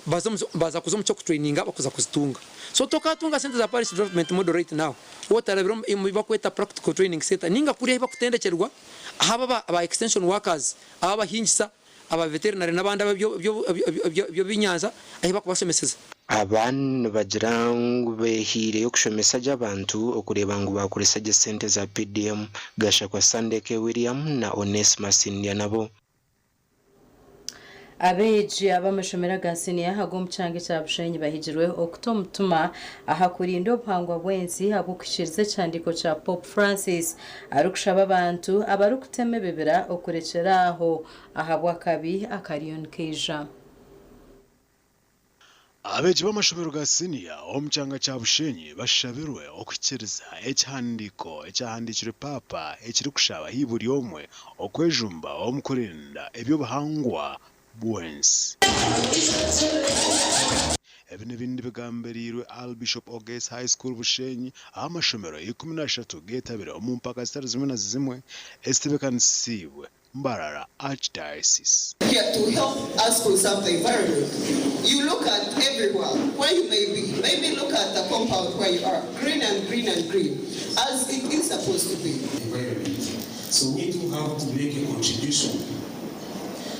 Speaker 19: baza kuza omu ky'okutraininga abakuza kuzitunga. So tokatunga sente za parish development model right now otarabire omu bi bakweta practical training centre ninga kuriya ahi bakutendekyerwa ahaba aba extension workers aba abahingisa aba veterinary n'abandi ab'eby'enyanja ahi barikubashomeseza.
Speaker 3: Aba nibagira ngu behiireyo kushomesa gye abantu okureeba ngu baakoresa gye sente za PDM. Gashakwa Sunday K. William na Onesmus Ndyanabo.
Speaker 4: Abeegi ab'amashomero aga siniya ag'omu kyanga ekya Bushenyi bahigirwe okuta omutima aha kurinda obuhangwa bw'ensi ahabw'okuhikiiriza ekihandiiko kya Pope Francis arikushaba abantu abarikutema ebibira okurekyera aho ahabw'akabi akariyo nikaija.
Speaker 21: Abeegi b'amashomero ga siniya omu kyanga kya Bushenyi bashabirwe okuhikiriza ekihandiiko ekyahandiikirwe Paapa ekirikushaba hi buri omwe okwejumba omu kurinda eby'obuhangwa bw'ensi. Ebi n'ebindi bigambiriirwe Archbishop Oges High School Bushenyi ahu amashomero 13 geetabire omu mpaka zitari zimwe na zimwe ezitebeekanisiibwe Mbarara Archdiocese.
Speaker 22: Here to help us conserve the environment. You look at everywhere where you may be, maybe look at the compound where you are, green and green and green, as it is supposed to be.
Speaker 23: Environment. So we too have to make a contribution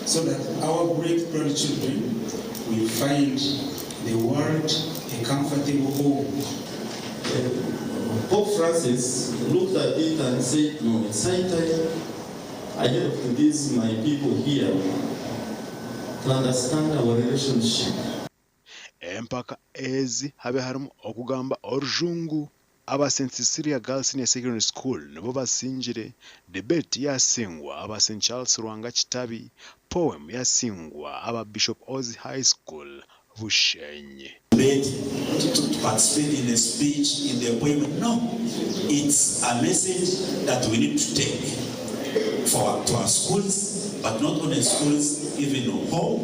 Speaker 23: so that our great grandchildren will find the world a comfortable home.
Speaker 30: Pope Francis looked at it and said, no, it's high time I helped these my people here to understand our relationship.
Speaker 21: Empaka ezi habe harimu okugamba Orujungu. Aba St Cecilia Girls Senior Secondary School nibo basingire, Debate yasingwa aba St Charles Lwanga Kitabi, Poem yasingwa aba Bishop Ozi High School Bushenyi.
Speaker 31: Debate, to participate in the speech, in the poem. No, it's a message that we need to take for to our schools, but not only schools, even home.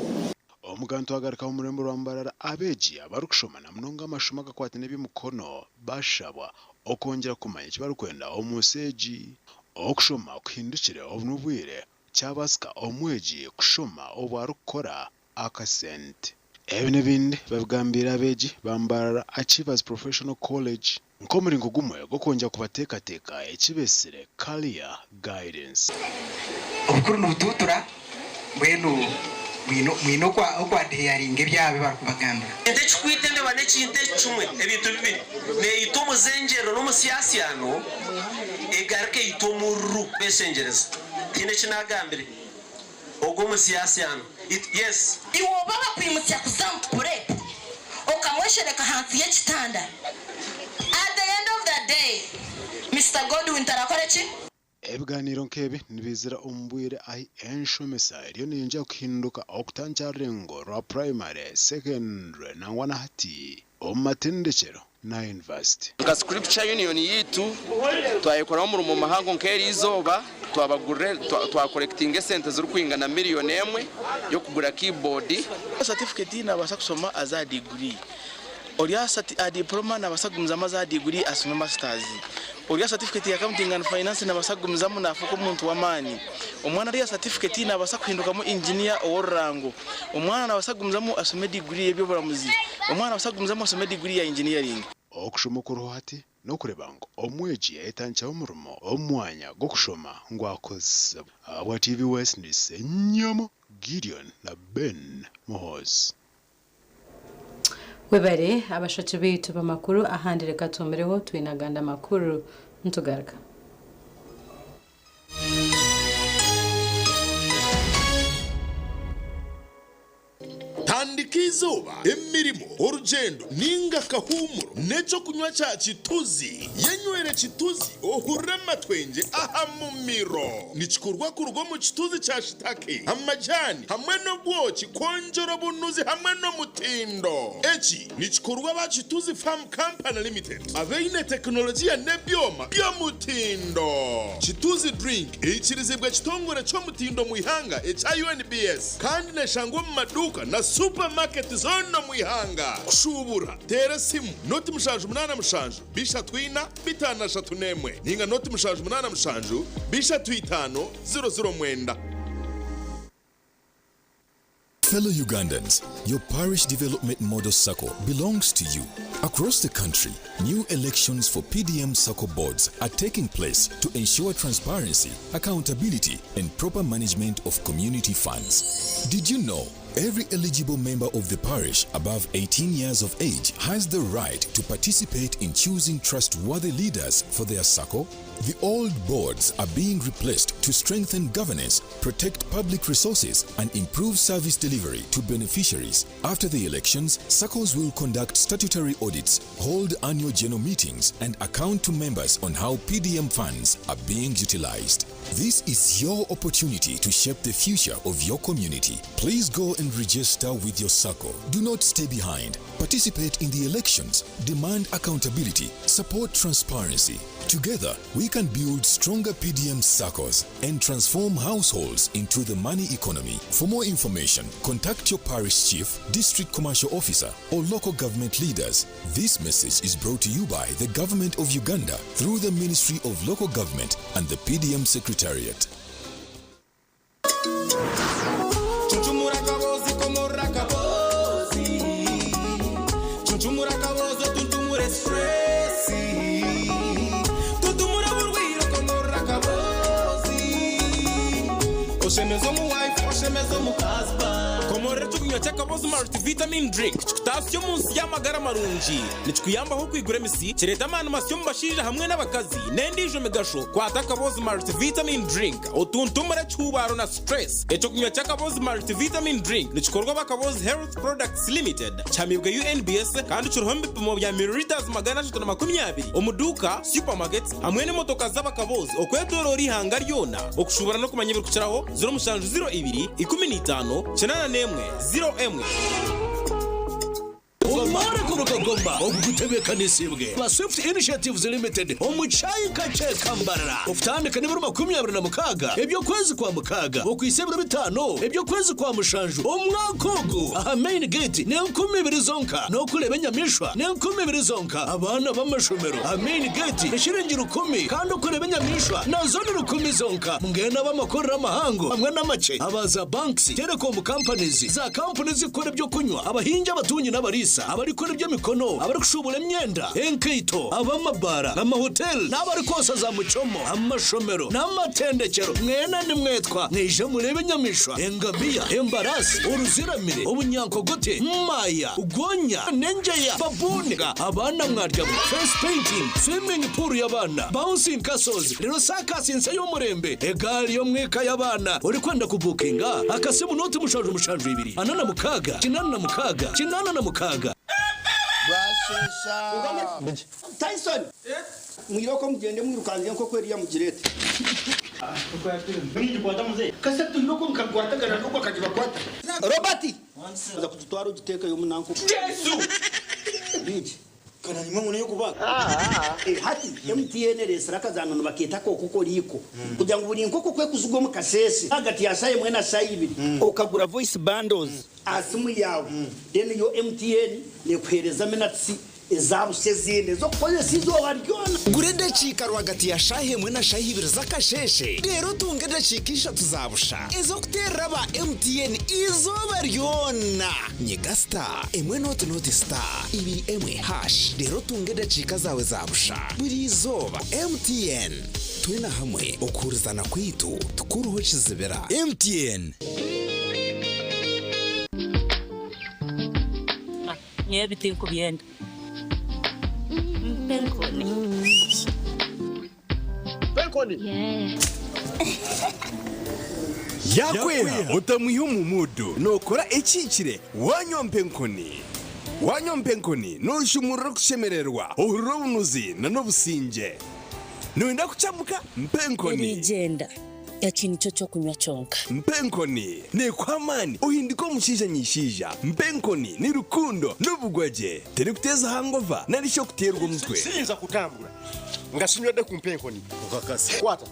Speaker 21: Omugantu agaruka omu rurembo rwa Mbarara abeegi abarikushoma na munonga amashomo agakwata n'eby'emikono bashabwa okwongyera kumanya eki barikwenda omu nsi egi. Okushoma kuhindukire obu n'obwire kyabaasika omwegi kushoma obu arikukora akasente. Ebi n'ebindi babigambiire abeegi ba Mbarara Achievers Professional College nk'omuringo gumwe gw'okwongyera kubateekateeka eki beetsire Career Guidance.
Speaker 1: Obukuru nibutuutura, mbwenu mwine okwadheyaringa ebyabo ebi barikubagambira.
Speaker 5: Ekintu ekirikwita embeba n'ekintu eki kimwe, ebintu bibiri, neeyita omuzengyerero n'omusyasyano, egaruka eyita omururu. Beeshengyereza. Tihaine eki naagambire. Ogwo omusyasyano. It, yes.
Speaker 8: Iwe oba bakwimutsya kuza omu purepu okamweshereka ahansi y'ekitanda at the end of the day Mister Godwin tarakore ki?
Speaker 21: Ebiganiiro nk'ebi nibiizira omu bwire ahi enshomesa eriyo neyongyera kuhinduka okutandikira aha rurengo rwa purayimare, sekendure nangwa na hati omu matendekyero na yunivasite.
Speaker 11: Nka Scripture Union yaitu twayekoraho omurimo muhango nk'eri izooba twabagurira twakorekitinga esente zirikwingana miriyoni emwe y'okugura keyboard.
Speaker 12: Satifiketi nabaasa kushoma aze aha diguri, ori aha diporoma nabaasa kugumizamu aze aha diguri ashome masitazi, ori aha satifiketi ya accounting and finance nabaasa kugumizamu nafuuka omuntu w'amaani, omwana ari aha satifiketi nabaasa kuhindukamu inginiya ow'orurango. Omwana naabaasa kugumizamu ashome diguri y'eby'oburamuzi. Omwana naabaasa kugumizamu ashome diguri ya engineering.
Speaker 21: Okushoma okuriho hati n'okureeba ngu omwegi yayetandikiraho omurimo omu mwanya gw'okushoma ngu akozesibwe. Ahabwa TV West ndi Ssenyama Gideon na Ben Muhoozi.
Speaker 4: Webare abashaki baitu b'amakuru ahandi reka tuhumireho twine agandi amakuru nitugaruka.
Speaker 13: Tandika eizooba, emirimo, orugyendo ninga akahuumuro n'ekyokunywa kya Kituzi. Yenywere Kituzi ohurire amatwengye aha mumiro. Nikikorwa kuruga omu kituzi kya shitake, amajaani hamwe n'obwoki kwongyera obunuzi hamwe n'omutindo. Eki nikikorwa aba Kituzi Farm Company Limited abaine tekinologiya n'ebyoma by'omutindo. Kituzi Drink eikirizibwa ekitongore ky'omutindo omu ihanga ekya UNBS kandi neshangwa omu maduuka na supamaketi zoona omu ihanga. Kushuubura, teera esimu noti 787 34 51 ninga noti 787 35 00 9.
Speaker 24: Fellow Ugandans, your parish development model SACCO belongs to you. Across the country, new elections for PDM SACCO boards are taking place to ensure transparency, accountability, and proper management of community funds. Did you know every eligible member of the parish above 18 years of age has the right to participate in choosing trustworthy leaders for their SACCO? The old boards are being replaced to strengthen governance, protect public resources, and improve service delivery to beneficiaries. After the elections, SACCOs will conduct statutory audits, hold annual general meetings, and account to members on how PDM funds are being utilized. This is your opportunity to shape the future of your community. Please go and register with your SACCO. Do not stay behind. Participate in the elections, demand accountability, support transparency. Together, we can build stronger PDM SACCOs and transform households into the money economy. For more information, contact your parish chief, district commercial officer, or local government leaders. This message is brought to you by the Government of Uganda through the Ministry of Local Government and the PDM Secretariat.
Speaker 25: Cuncumura akabozi komorora akabozi Cuncumura akabozi otuntumure stress Tuntumura oburwaire okomorora akabozi Oshemeze omu wife oshemeze omu husband
Speaker 26: Komorora ekyokunywa ky'akabozi Multivitamin Drink kikutaasya omu nsi y'amagara marungi. Nikikuyambaho okwigura emisi, kireeta amaani masya omu bashaija hamwe n'abakazi, n'endiijo migasho. Kwata akabozi Multivitamin Drink. Otuntumure ekihuubaaro na stress. Ekyokunywa ky'Akabozi Multivitamin Drink nikikorwa aba Akabozi Health Products Limited, kihamiibwe UNBS kandi kiriho omu bipimo bya millilitres 320 omu duuka, supermarkets hamwe n'emotoka z'Abakabozi okwetoroora eihanga ryona. Okushuubura n'okumanya ebirikukiraho, 0702 15 81 01.
Speaker 2: Omworeko Rukagoma ogu gutebeekanisiibwe ba Swift Initiatives Limited omu Kyayika kye Kambarara okutandika n'ebiro 26 eby'okwezi kwa mukaaga okuhitsya ebiro bitaano eby'okwezi kwa mushanju omwaka ogu aha Main Gate n'enkumi ibiri zonka n'okureeba enyamaishwa n'enkumi ibiri zonka. Abaana b'amashomero aha Main Gate eshiringi rukumi kandi okureeba enyamaishwa nazo ni rukumi zonka. Mbwenu ab'amakorero amahango hamwe n'amakye, aba za banks, telecom companies, za kampuni ezirikukora eby'okunywa, abahingi, abatungi n'abariisa, abarikukora eby'emikono, abarikushuubura emyenda, enkaito, ab'amabaara, amahoteli n'abarikwosa za muchomo, amashomero n'amatendekyero, mwena nimwetwa mwije mureebe enyamaishwa, engamiya, embaraasi, oruziramire, obunyankogote, maaya, gonya, n'engyeya, baboon, abaana mwaryamu, face painting, swimming pool y'abaana, bouncing castles, reero saakasi nsya y'omurembe, egaari y'omwika y'abaana. Orikwenda kubuukinga? Akasimu nooti 772 46 86 86.
Speaker 7: Bwasheesha. Tyson! Mwirooko mugyende mwirukange enkoko eriya mugireete. Robert! Oza kugitwara ogiteekeyo omu nanka Yesu! Hati MTN ereetsire akazaano nibakeeta ak'okokoriiko kugira ngu buri nkoko ku ekuzigwa omu kasheeshe ahagati ya shaaha emwe na shaaha ibiri, okagura voice bundles aha simu yaawe then yo MTN nekuheereza minutes eza busha ezindi ez'okukozesa eizooba ryona.
Speaker 9: Gura edakiika rwagati ya shaaha emwe na shaaha ibiri z'akasheeshe reero otunge edakiika ishatu za busha ez'okuteerera aba MTN eizooba ryona. Nyiga star emwe nooti nooti star ibiri emwe hash reero otunge edakiika zaawe za busha buri izooba. MTN, twena hamwe okuhurizana kwaitu tikuruho kizibira. MTN.
Speaker 10: Nyowe ebi tinkubyenda. Mpa enkoni.
Speaker 14: Mpa enkoni.
Speaker 15: Yaakweha otamwiha omu muudu, nookora ekihikire waanywa mpa enkoni. Waanywa mpa enkoni nooshumurura okushemererwa, ohurira obunuzi n'obusingye. Nooyenda kucamuka? Mpa enkoni.
Speaker 10: Eriigyenda. Eki nikyo ky'okunywa kyonka.
Speaker 15: Mpa enkoni neekuha amaani ohindike omushaija nyishaija. Mpa enkoni ni rukundo n'obugwagye. Terikuteeza hangova nari shi okuteerwa omutwe.
Speaker 6: Siyinza kutambura nga sinywedde ku mpa enkoni.
Speaker 15: Okakasa.
Speaker 6: Kwata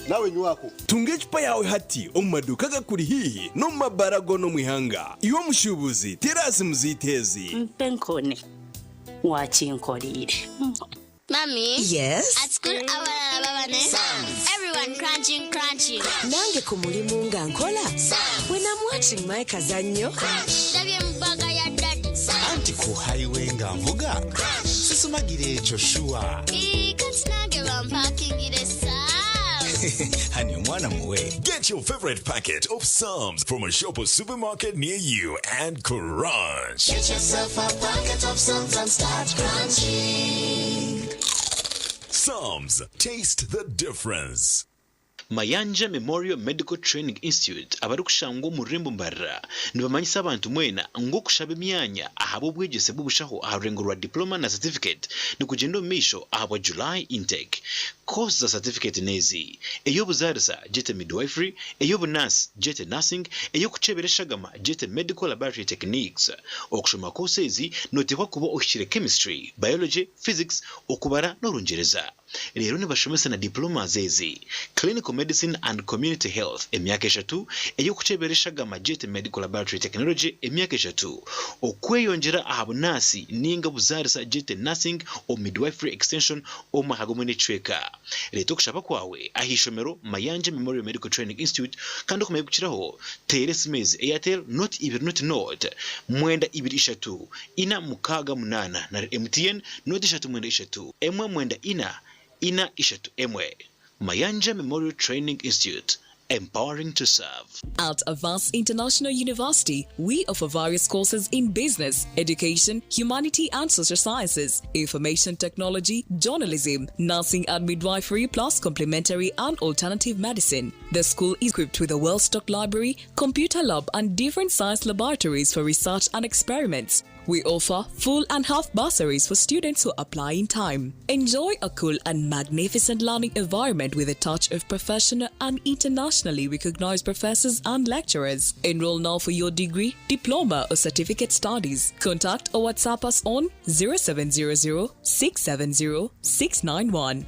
Speaker 6: nawe nywako.
Speaker 15: Tunga ecupa yaawe hati omu maduuka agakuri haihi n'omu mabaara goona omu ihanga. Iwe omushuubuzi, teera aha simu zaitu ezi.
Speaker 10: Mpa enkoni wakinkoreire.
Speaker 16: Mummy.
Speaker 17: Yes?
Speaker 16: At school abalala baba ne Everyone crunching crunching.
Speaker 17: Nange ku mulimu nga nkola. When I'm watching my kazannyo.
Speaker 16: Ndabye mu bag ya daddy.
Speaker 9: Anti ku highway nga nvuga sisumagira ekyo shuwa.
Speaker 16: Ii, kati nange bampakingire Psalms.
Speaker 9: Hani omwana muwe.
Speaker 24: Get your favorite packet of Psalms from a shop or supermarket near you and crunch.
Speaker 27: Get yourself a packet of Psalms and start crunching.
Speaker 24: Psalms, taste the difference.
Speaker 28: Mayanja Memorial Medical Training Institute abarikushangwa omu rurembo Mbarara nibamanyisa abantu mwena ngu okushaba emyanya ahabw'obwegyese bw'obushaho aha rurengo rwa Diploma na Certificate nikugyenda omu maisho ahabwa July intake. Course za Certificate n'ezi, Ey'obuzaarisa, gyete Midwifery, Ey'obunaasi, gyete Nursing, Ey'okukyebera eshagama, gyete Medical Laboratory Techniques. Okushoma course ezi noteekwa kuba ohikire Chemistry, Biology, Physics, Okubara n'Orungyereza. Reero nibashomesa na diplomas ezi, Clinical Medicine and Community Health, emyaka eshatu, ey'okukyebera eshagama gyete Medical Laboratory Technology, emyaka eshatu, okweyongyera aha bunaasi ninga obuzaarisa gyete Nursing or Midwifery Extension omu mwaka gumwe n'ekicweka. Reeta okushaba kwawe aha ishomero Mayanja Memorial Medical Training Institute kandi okumanya ebirikukiraho teera esimu ezi, Airtel noti ibiri noti noti mwenda ibiri ishatu ina mukaaga munaana nari MTN noti ishatu mwenda ishatu emwe mwenda ina ina ishatu emwe. Mayanja Memorial Training Institute, empowering to serve.
Speaker 29: At Avance International University, we offer various courses in business, education, humanity and social sciences, information technology, journalism, nursing and midwifery, plus complementary and alternative medicine. The school is equipped with a well-stocked library, computer lab, and different science laboratories for research and experiments. We offer full and half bursaries for students who apply in time. Enjoy a cool and magnificent learning environment with a touch of professional and internationally recognized professors and lecturers. Enroll now for your degree, diploma, or certificate studies. Contact or WhatsApp us on 0700 670 691.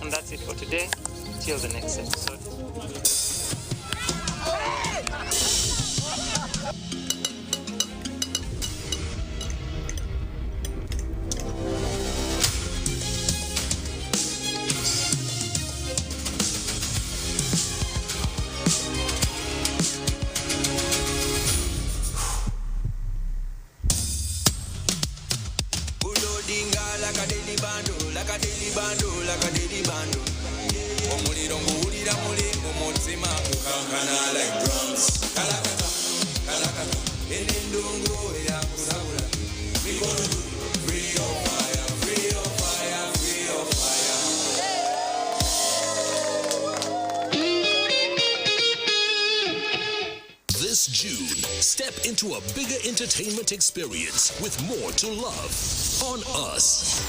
Speaker 1: And that's it for today. Till the next episode.
Speaker 3: Loadinga like a daily bundle, like a daily bundle, like a daily bundle. Omuliro nguwulira muli mu mutima gukankana like drums. Kalakata, kalakata, eno endongo eyakusabula. Mikono free your fire, free your fire, free your fire.
Speaker 2: This June, step into a bigger entertainment experience with more to love on us.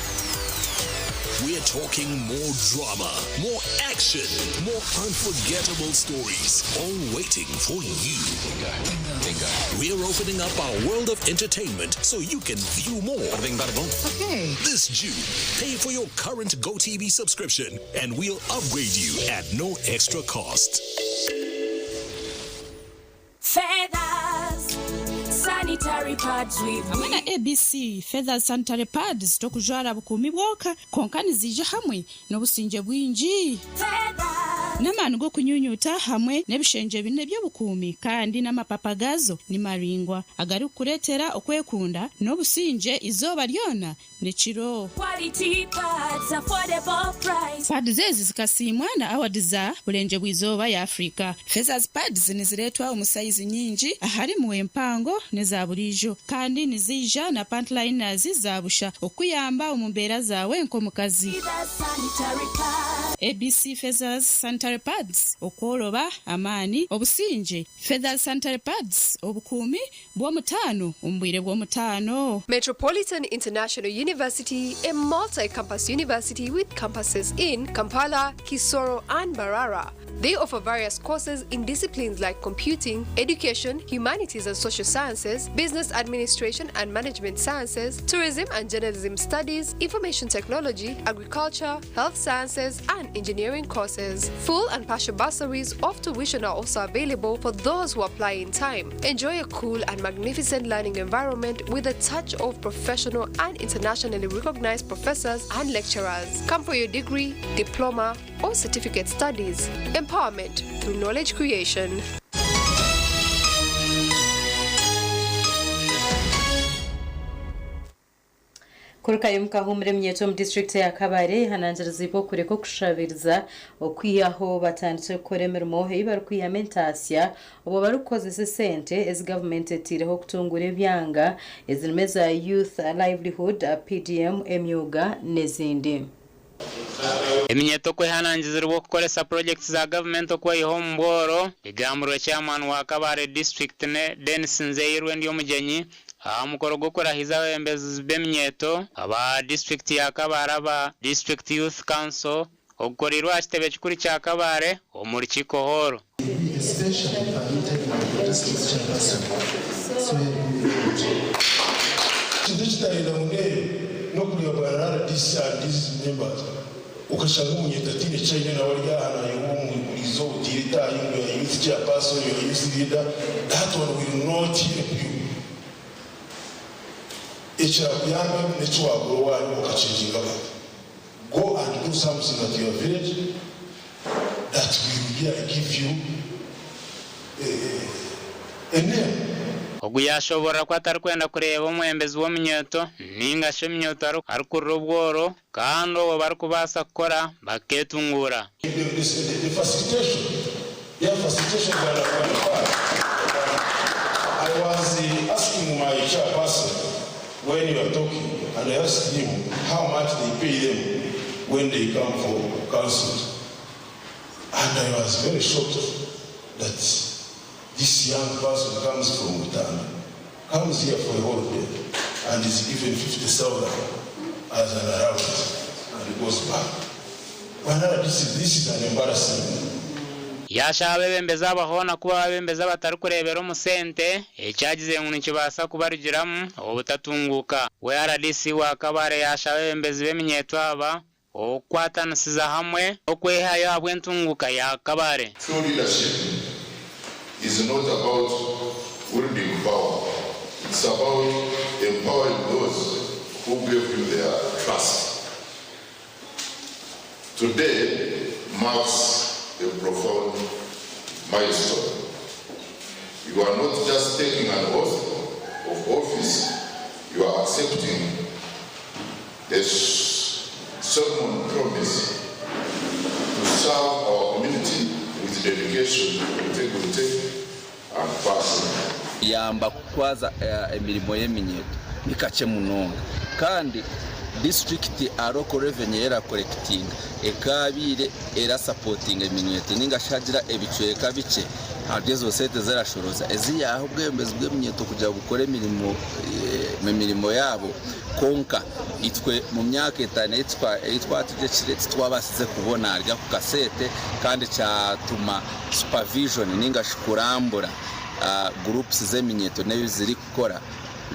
Speaker 2: We're talking more drama, more action, more unforgettable stories, all waiting for you. We're opening up our world of entertainment so you can view more.
Speaker 5: Okay.
Speaker 2: This June, pay for your current GoTV subscription and we'll upgrade you at no extra cost.
Speaker 14: Feathers, sanitary pads with
Speaker 18: Hamwe na ABC Feathers Sanitary Pads tokujwara bukuumi bwonka kwonka niziija hamwe n'obusingye bwingi n'amaani g'okunyunyuta hamwe n'ebishengye bine by'obukuumi kandi n'amapapa gaazo ni maraingwa agarikukureetera okwekunda n'obusingye izooba ryona n'ekiro.
Speaker 14: Quality pads, affordable price.
Speaker 18: Pads ezi zikasiimwa na award za Burenje bw'izooba ya Africa. Feathers Pads nizireetwa omu sayizi nyingi aharimu empango n'eza buriijo kandi niziija na pantliners za busha okuyamba omu mbeera zaawe nk'omukazi.
Speaker 14: Feathers sanitary pads.
Speaker 18: ABC Feathers Sanitary Pads okworoba amaani obusingye. Feathers Sanitary Pads obukuumi bw'omutaano omu bwire bw'omutaano.
Speaker 19: Metropolitan International University, a multi-campus university with campuses in Kampala, Kisoro, and Mbarara. They offer various courses in disciplines like computing, education, humanities and social sciences, business administration and management sciences, tourism and journalism studies, information technology, agriculture, health sciences, and engineering courses. Full and partial bursaries of tuition are also available for those who apply in time. Enjoy a cool and magnificent learning environment with a touch of professional and internationally recognized professors and lecturers. Come for your degree, diploma, or certificate studies. Empowerment through knowledge creation.
Speaker 4: Kurukayo mukahumura eminyeeto omu disiturikiti ya Kabale ehanangiriziibwe okureka okushabiriza okwihaho batandikire kukora emirimo ei barikwihamu entaasya obwo barikukozesa esente ezi gavumenti eteireho kutunguura ebyanga ezirimu eza Youth Livelihood, PDM, emyooga n'ezindi.
Speaker 20: Eminyeeto okwehanangirizibwa okukoresa purojekiti za gavumenti okweyiha omu bworo egambirwe chairman wa Kabale district Denis Nzeirwe Ndyomugyenyi aha mukoro gw'okurahiza abebembezi b'eminyeeto aba disitulikiti ya Kabale aba District Youth Council ogukoreirwe aha kitebe kikuru kya Kabale omu rukiiko hall.
Speaker 22: Especially permitted by the district chairperson. Swear.
Speaker 23: Ekintu ekitahenda ngu ndeebe n'okureeba bwa RDC and these members okashanga omunyeeto ataine eki aine nawe ari aha naayoba omu buriizooba oteire etaahi ngu you are youth chairperson, you are youth leader, that one will not help you. Ekirakuyambe n'eki waakora owaanyu okakyengyinga abantu. Go and do something at your village that will really give you a name.
Speaker 20: Ogu yaashoboorora ku atarikwenda kureeba omwebembezi w'omunyeeto nainga shi omunyeeto arikurira obworo kandi obwo barikubaasa kukora bakeetunguura.
Speaker 23: The facilitation, their facilitation I was asking my chairperson When you are talking, and I asked him how much they pay them when they come for councils. And I was very shocked that this young person comes from Butanda, comes here for a holiday, and is given 50,000 as an allowance, and goes back. Well, this is an embarrassment.
Speaker 20: Yaashaba abeebembezi aba hoona kuba abeebembezi abatarikureebera omu sente, eki agizire ngu nikibaasa kubarugiramu obutatunguuka. We rdc wa Kabale yaashaba abeebembezi b'eminyeeto aba okukwatanisiza hamwe n'okwehayo ahabw'entunguuka ya Kabale.
Speaker 5: True leadership is not about wielding power. It's about empowering those who gave you their trust. Today marks a profound milestone. You are not just taking an oath of office, you are accepting a solemn promise to serve our community with dedication, integrity, and passion.
Speaker 7: Yamba kukwaza emirimo y'eminyeeto ni kakye munonga kandi disiturikiti aha local revenue erakorekitinga ekaabaire erasapotinga eminyeeto ninga shi hagira ebicweka bikye ahari ezo sente ezerashoroza ezi yaaha obwebembezi bw'eminyeeto kugira ngu bukore emirimo emirimo yaabo kwonka itwe mu myaka etaano ei twategyekire titwabaasize kubona ahari ako kasente kandi kyatuma supervision ninga shi kurambura groups z'eminyeeto n'ebi zirikukora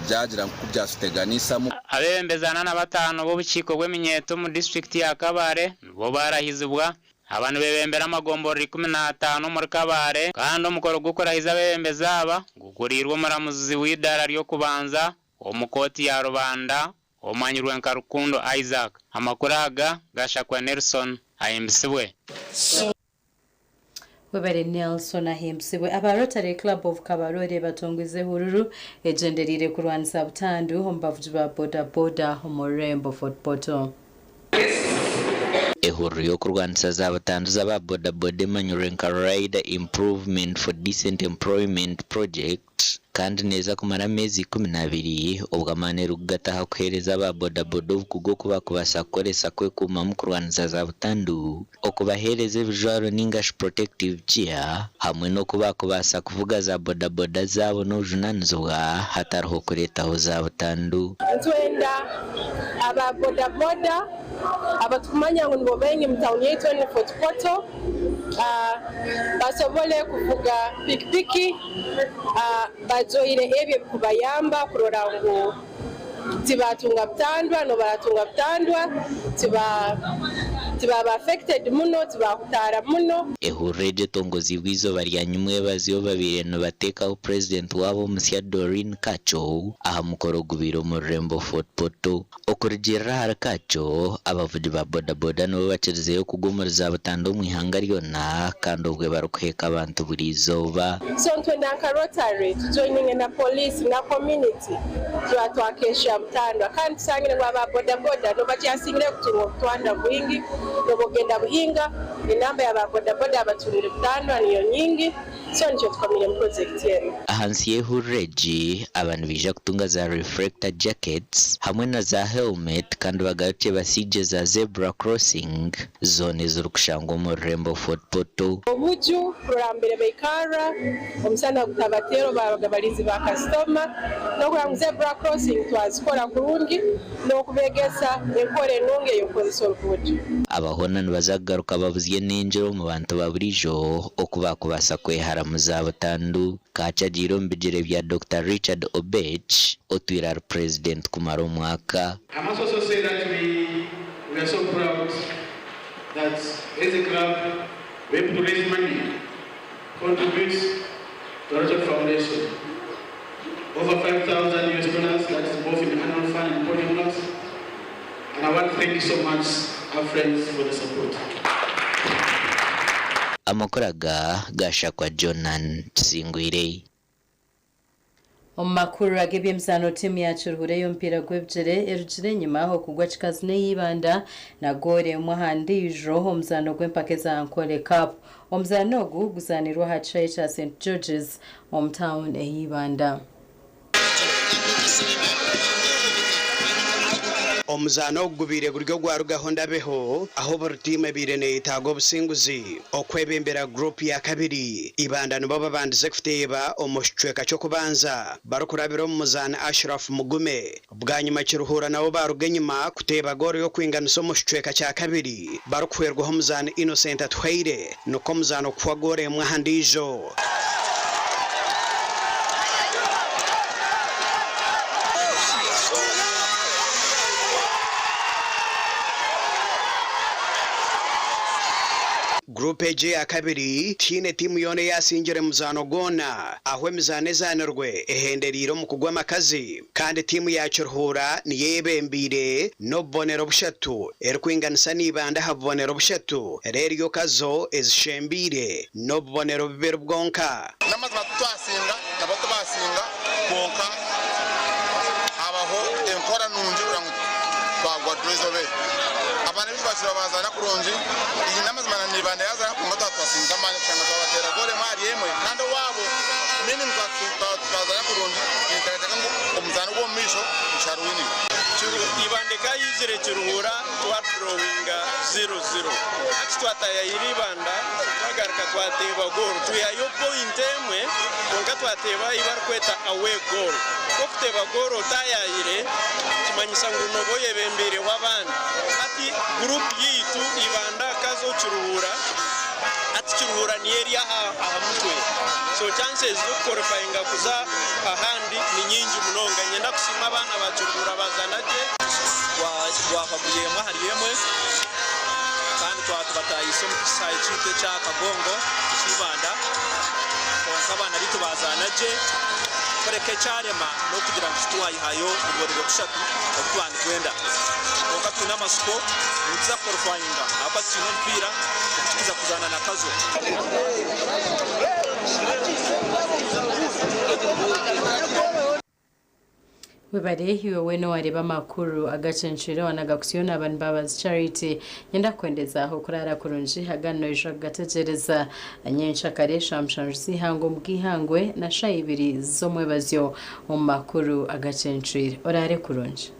Speaker 7: byagira nk'oku byatuteganisamu.
Speaker 20: Abeebembezi ana na bataano b'obukiiko bw'eminyeeto omu disiturikiti ya Kabale nibo baarahizibwa. Aba nibeebembera amagomborora 15 omuri Kabale kandi omukoro gw'okurahiza abeebembezi aba gukuriirwe omuramuzi w'eidaara ry'okubanza omu kooti ya Rubanda omanyirwe nka Rukundo Isaac. Amakuru aga gashakwa Nelson Ahimbisibwe.
Speaker 4: Webare Nelson Ahimbisibwe. Aba Rotary Club of Kabarole batongwize ehururu egyendereire kurwanisa butandu omu bavugi ba boda boda omu rurembo Fort Portal.
Speaker 8: Ehururu y'okurwanisa za butandu z'aba boda boda emanyirwe nka Rider Improvement for Decent Employment Project kandi neeza kumara ameezi 12 obwo amaani erikugata aha kuheereza aba boda boda obukugu oku bakubaasa kukoresa kwekuumamu kurwanisa za butandu, okubaheereza ebijwaro ningashi protective gear hamwe n'oku bakubaasa kuvuga za boda boda zaabo n'obujunaanizibwa hatariho kureetaho za butandu.
Speaker 11: Nitwenda aba boda boda abatukumanya ngu nibo baingi mu tawuni yaitu enu Fort Portal, basobole kuvuga pikipiki, bajoire ebyo ebikubayamba kurora ngu tibatunga butandwa, nobaratunga butandwa, tibaba affected muno, tibahutara muno.
Speaker 8: Ehururu egyo etongozibwe eizooba rya nyimwebazi babaire nibateekaho purezidenti waabo omusya Doreen Kacho aha mukoro ogubaire omu rurembo Fort Portal. Okurugiirira ahari Kacho, abavugi ba boda boda nibo bakirizeyo kugwa omuri za butandu omu ihanga ryona kandi obwe barikuheeka abantu buri izooba.
Speaker 11: So ntwenda nka Rotary tujoininge na police na community tuba twakesha butandwa kandi tusangire ngu aba boda boda nobakyasingire kutunga obutwanda bwingi nobugenda buhinga enamba ya ba boda boda abatunire butandwa niyo nyingi, so nikyo tukomire mu project enu.
Speaker 8: Ahansi y'ehururu egi aba nibaija kutunga za reflector jackets hamwe na za helmet kandi bagarukye basiigye za zebra crossing zoona ezirikushangwa omu rurembo Fort Portal.
Speaker 11: Obuju kurora mbere baikara omusana gutabateera babaga barinzi ba kasitoma n'okurora ngu zebra crossing twazikora kurungi n'okubegesa enkora enungi ey'okukozesa oruguuto.
Speaker 8: Abahona nibaza kugaruka babuzye n'enjura omu bantu ba burijo oku bakubaasa kwehara mu za butandu. Kacho agiire omu bigyere bya Dr. Richard Obech otwire ari purezidenti kumara omwaka.
Speaker 12: I must also say that we are so proud that as a club we are able to raise money, contribute to the Rotary Foundation. Over 5,000 US dollars, that is both in the annual fund and podium loss. And I want to thank you so much, our friends, for the support.
Speaker 8: Amakuru aga gashakwa Jonan Tusingwire.
Speaker 4: Omu makuru ag'eby'emizaano, tiimu ya Kiruhura ey'omupiira gw'ebigyere erugire enyima okugwa kikazi n'eyibanda na goolo emwe aha ndiijo omuzaano gw'empaka eza Ankole Cup. Omuzaano ogu guzaanirwe aha kishaayi kya St George's omu tawuni ey'Ibanda.
Speaker 6: Omuzaano ogu gubaire guri ogwarugaho ndabeho ahu buri tiimu ebaire neyetaaga obusinguzi okwebembera guruupu ya kabiri. Ibanda nibo babandize kuteeba omu kicweka ky'okubanza barikurabira omu muzaani Ashraf Mugume. Bwanyima Kiruhura nabo baaruga enyima kuteeba goolo y'okwinganisa omu kicweka kya kabiri barikuhwerwaho omuzaani Innocent Atuhaire nikwo omuzaano kuhwa goolo emwe aha ndiijo. Guruupu egi eya kabiri tihaine tiimu yoona eyasingire muzaano gwona ahu emizaano ezaanirwe ehendereire omu kugwa amakazi. Kandi tiimu ya Kiruhura niyo eyebembeire n'obubonero bushatu erikwinganisa na Ibanda aha bubonero bushatu, reero yo Kazo ezishembeire n'obubonero bubiri bwonka.
Speaker 10: N'amazima titwasinga nabo tibasinga kwonka habaho enkora nungi kugira ngu twagwa draw eizooba eri. Abaana beitu bakira bazaana kurungi n'amazima na Ibanda yazaana kwonka twaba tubasingize amaani kushanga twabateera goolo emwe ahari emwe kandi owaabo meaning twazana kurungi ninteekateeka ngu omuzaano ogw'omu maisho we shall win it.
Speaker 13: Ibanda eka yaizire Kiruhura twadurowinga ziro ziro. Hati twatayayira Ibanda twagaruka twateeba goolo twihayo pointi emwe kwonka twateeba ei barikweta away goal. Ku okuteeba goolo otayayire nikimanyisa ngu nooba oyebembeireho abandi. Hati guruupu yaitu Ibanda, Kazo, Kiruhura hati Kiruhura niyo eri aha mutwe so chances z'okukorifayinga kuza ahandi ni nyingi munonga. Niinyenda kusiima abaana ba Kiruhura baazana gye.
Speaker 15: Twahwa buri emwe ahari emwe kandi twaba tubataahiise omu kishaayi kyaitu ekya Kagongo eky'eibanda kwonka abaana baitu baazaana gye kureka ekyarema n'okugira ngu titwayihayo obubonero bushatu obu twaba nitwenda kwonka twine amatsiko ngu nituza kukorifayinga ahakuba tukiine omupiira oguturikuza kuzaana na Kazo.
Speaker 4: Webare iwe weena owareeba amakuru agacencwire wanagakutsyo na Banibaabazi Charity. Nyenda kukwendeza okuraara kurungi agandi noija kugategyereza nyenkyakare eshaaha mushanju z'eihangwe omu bw'eihangwe na shaaha ibiri z'omwebazyo omu makuru agacencwire. Oraare kurungi.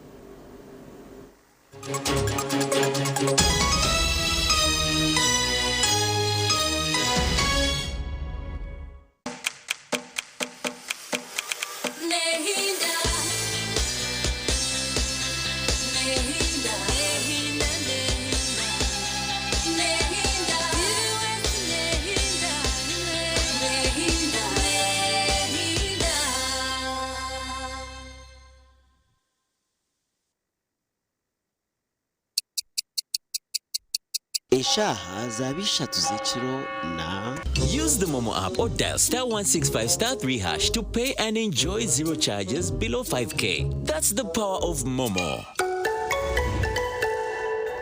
Speaker 16: Eshaaha zaaba ishatu z'ekiro na.
Speaker 17: Use the Momo app or dial star 165 star 3 hash to pay and enjoy zero charges below 5k. That's the power of Momo.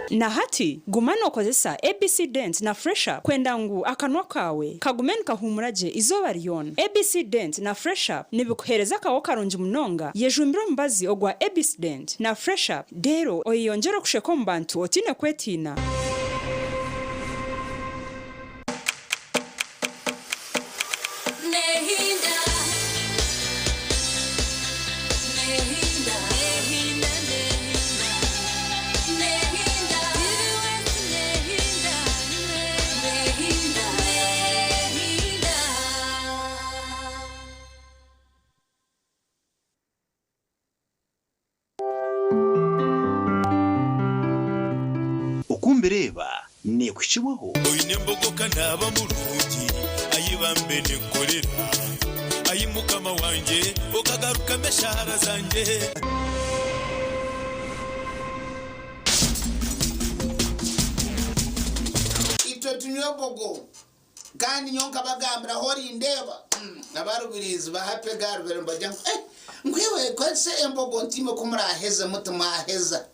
Speaker 21: Na hati, guma nookozesa ABC Dent na Fresh Up kwenda ngu akanwa kaawe kagume nikahuumura gye eizooba ryona. ABC Dent na Fresh Up nibikuheereza akaho karungi munonga. Yejumbire omubazi ogwa ABC Dent na Fresh Up reero oyeyongyere okusheka omu bantu otaine kwetiina.
Speaker 28: Oku mbireeba neekuhikibwaho.
Speaker 3: Oine embogo ka naaba murungi, ai bambe ninkorera, Ai Mukama wangye, okagarukamu eshaara zangye.
Speaker 25: Itwe tunywa embogo Kandi nyowe nkabagambira ahu orindeeba, aba Rubiriizi bahape egaari nibagira ngu eh, ngu iwe kozesa embogo nti imwe ku muraaheze muti mwaheza.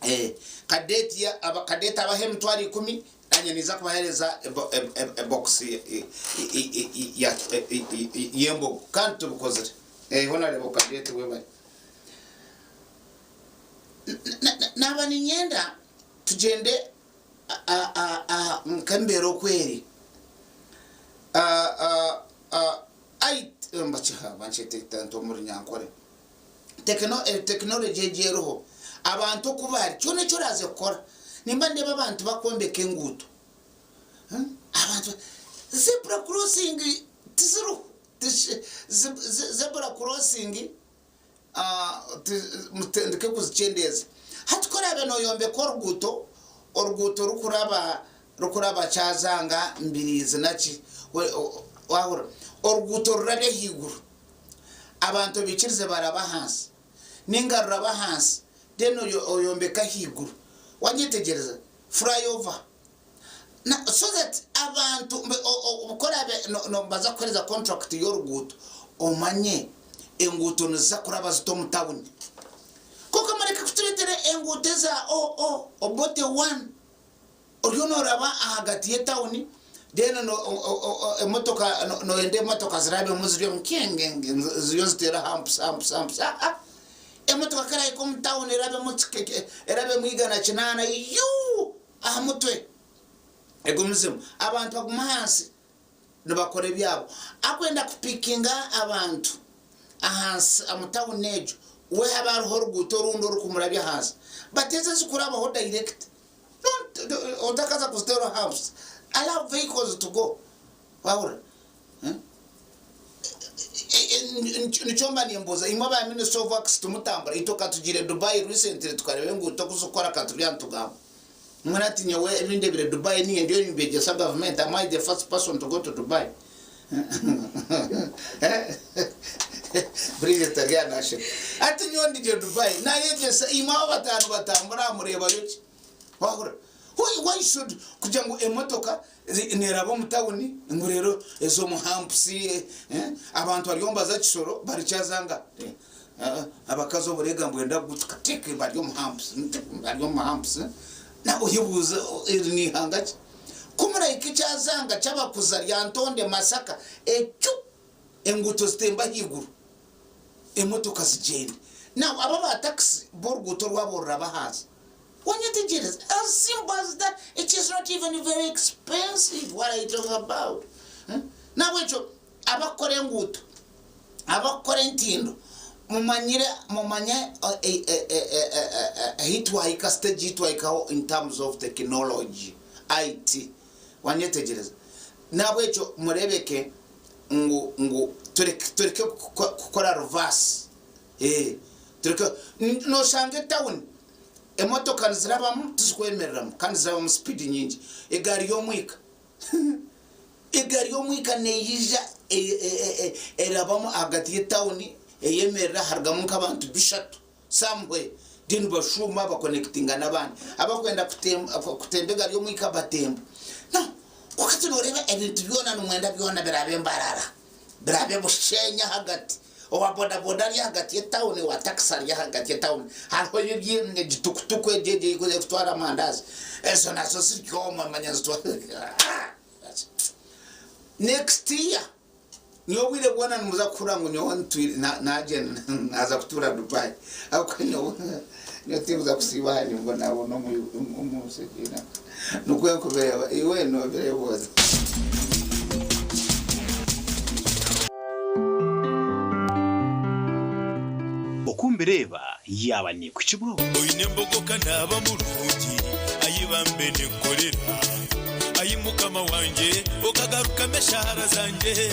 Speaker 25: Eh, kadeeti kadeeti abahe emitwaro ikumi, naanye ninza kubaheereza ebokisi y'embogo. Kandi tubikozire. Eh, honourable kadeeti webare. Naaba niinyenda tugyende Nk'embeera oku eri, Tekinologi egi eriho, Abantu oku bari, kyona eki oraaze kukora, nimba ndeeba abantu bakwombeka enguuto, abantu zebra crossing tiziriho, zebra crossing mutandike kuzikyendeeza. Hati ku oraabe nooyombeka oruguuto, oruguuto rukuraba rukuraba Kyazanga, Mbiriizi naki, waahurira, oruguuto rurabe ahaiguru, abantu obaikirize barabe ahansi. Ninga ruraba ahansi then oyombeke ahaiguru wanyetegyereza fly over na so that abantu ku oraabe nibaza kukuhereza contract y'oruguuto omanye enguuto niziza kuraba zita omu tawuni kwonka mureke kutureetera enguuto eza o obote one Oriyo nooraba ahagati y'etawuni then emotoka nooyenda emotoka zirabemu ziri omu kyengenge ziriyo niziteera humps humps humps aa emotoka ku erahika omu tawuni erabemu erabemu 180 yuu aha mutwe egumizemu abantu bagume ahansi nibakora ebyabo. Akwenda kupikinga abantu ahansi omu tawuni egyo we haba hariho oruguuto orundi orukumurabya ahansi bateeze ezikurabaho direct. Don't otakaza kuziteera humps allow vehicles to go wahurira Nikyo mba nimbuuza imwe aba ministry of works timutambura itwe ka tugiire Dubai recently tukareeba enguuto oku zirikukora ka turi aha nitugamba mbwenu hati nyowe ebi ndebire Dubai niinye ndiyo nimbyegyesa government am I the first person to go to Dubai Bridget ari aha nasheka hati nyowe ndigye Dubai nayegyesa imwe abo bataano batambura aha mureebayo ki Wahurira? Why, why should kugira ngu emotoka neraba omu tawuni ngu reero ez'omu humps eh, abantu bari omu baza Kisoro bari Kyazanga eh, abakazi obureega mbwenda kugutuka tik bari omu humps tik bari omu humps na oyebuuza eri n'eihanga ki? Ku murahika Kyazanga Kyabakuza Lyantonde Masaka ecu enguuto zitemba ahaiguru emotoka zigyende. Now abo aba taxi bo oruguuto orwabo ruraba ahansi. Wanyetegyereza? As simple as that, it is not even very expensive, what are you talking about? Nahabwekyo abakukora enguuto, abakukora entindo, mumanyire, mumanye ahi twahika, stage ei twahikaho in terms of technology, IT. Wanyetegyereza? Nahabwekyo mureebeke ngu ngu tureke tureke kukora reverse. Tureke, noshanga etawuni Emotoka nizirabamu tizikwemereramu kandi zirabamu sipiidi nyingi. Egaari y'omwika egaari y'omwika neija erabamu ahagati y'etawuni eyemerera harugamu nk'abantu bishatu somewhere then bashuuma bakonekitinga n'abandi. Abakwenda kutemba egaari y'omwika batemba. Now kwonka hati noreeba ebintu byona nimwenda byona birabe Mbarara. Birabe Bushenyi ahagati, owa bodaboda ari ahagati y'etawuni, owa takisi ari ahagati y'etawuni. Hariho egi tukutuku egi egi erikutwara amandazi, ezo nazo ziri omwo manya nizitwara Next year nyowe obwire bwona nimuza kuhurira ngu nyowe ntwire nagyenda naza kutuura Dubai ahabw'okuba nyowe nyowe tinkuza kusiiba aha nimbonabona omunsi egi nikwo nkubireeba iwe nobireeba ota?
Speaker 28: Oku mbireeba yaaba neekuhikibwaho.
Speaker 1: Oine embogo ka naaba murungi, Ai bambe nenkorera, Ai Mukama wangye, okagarukamu eshaara zangye.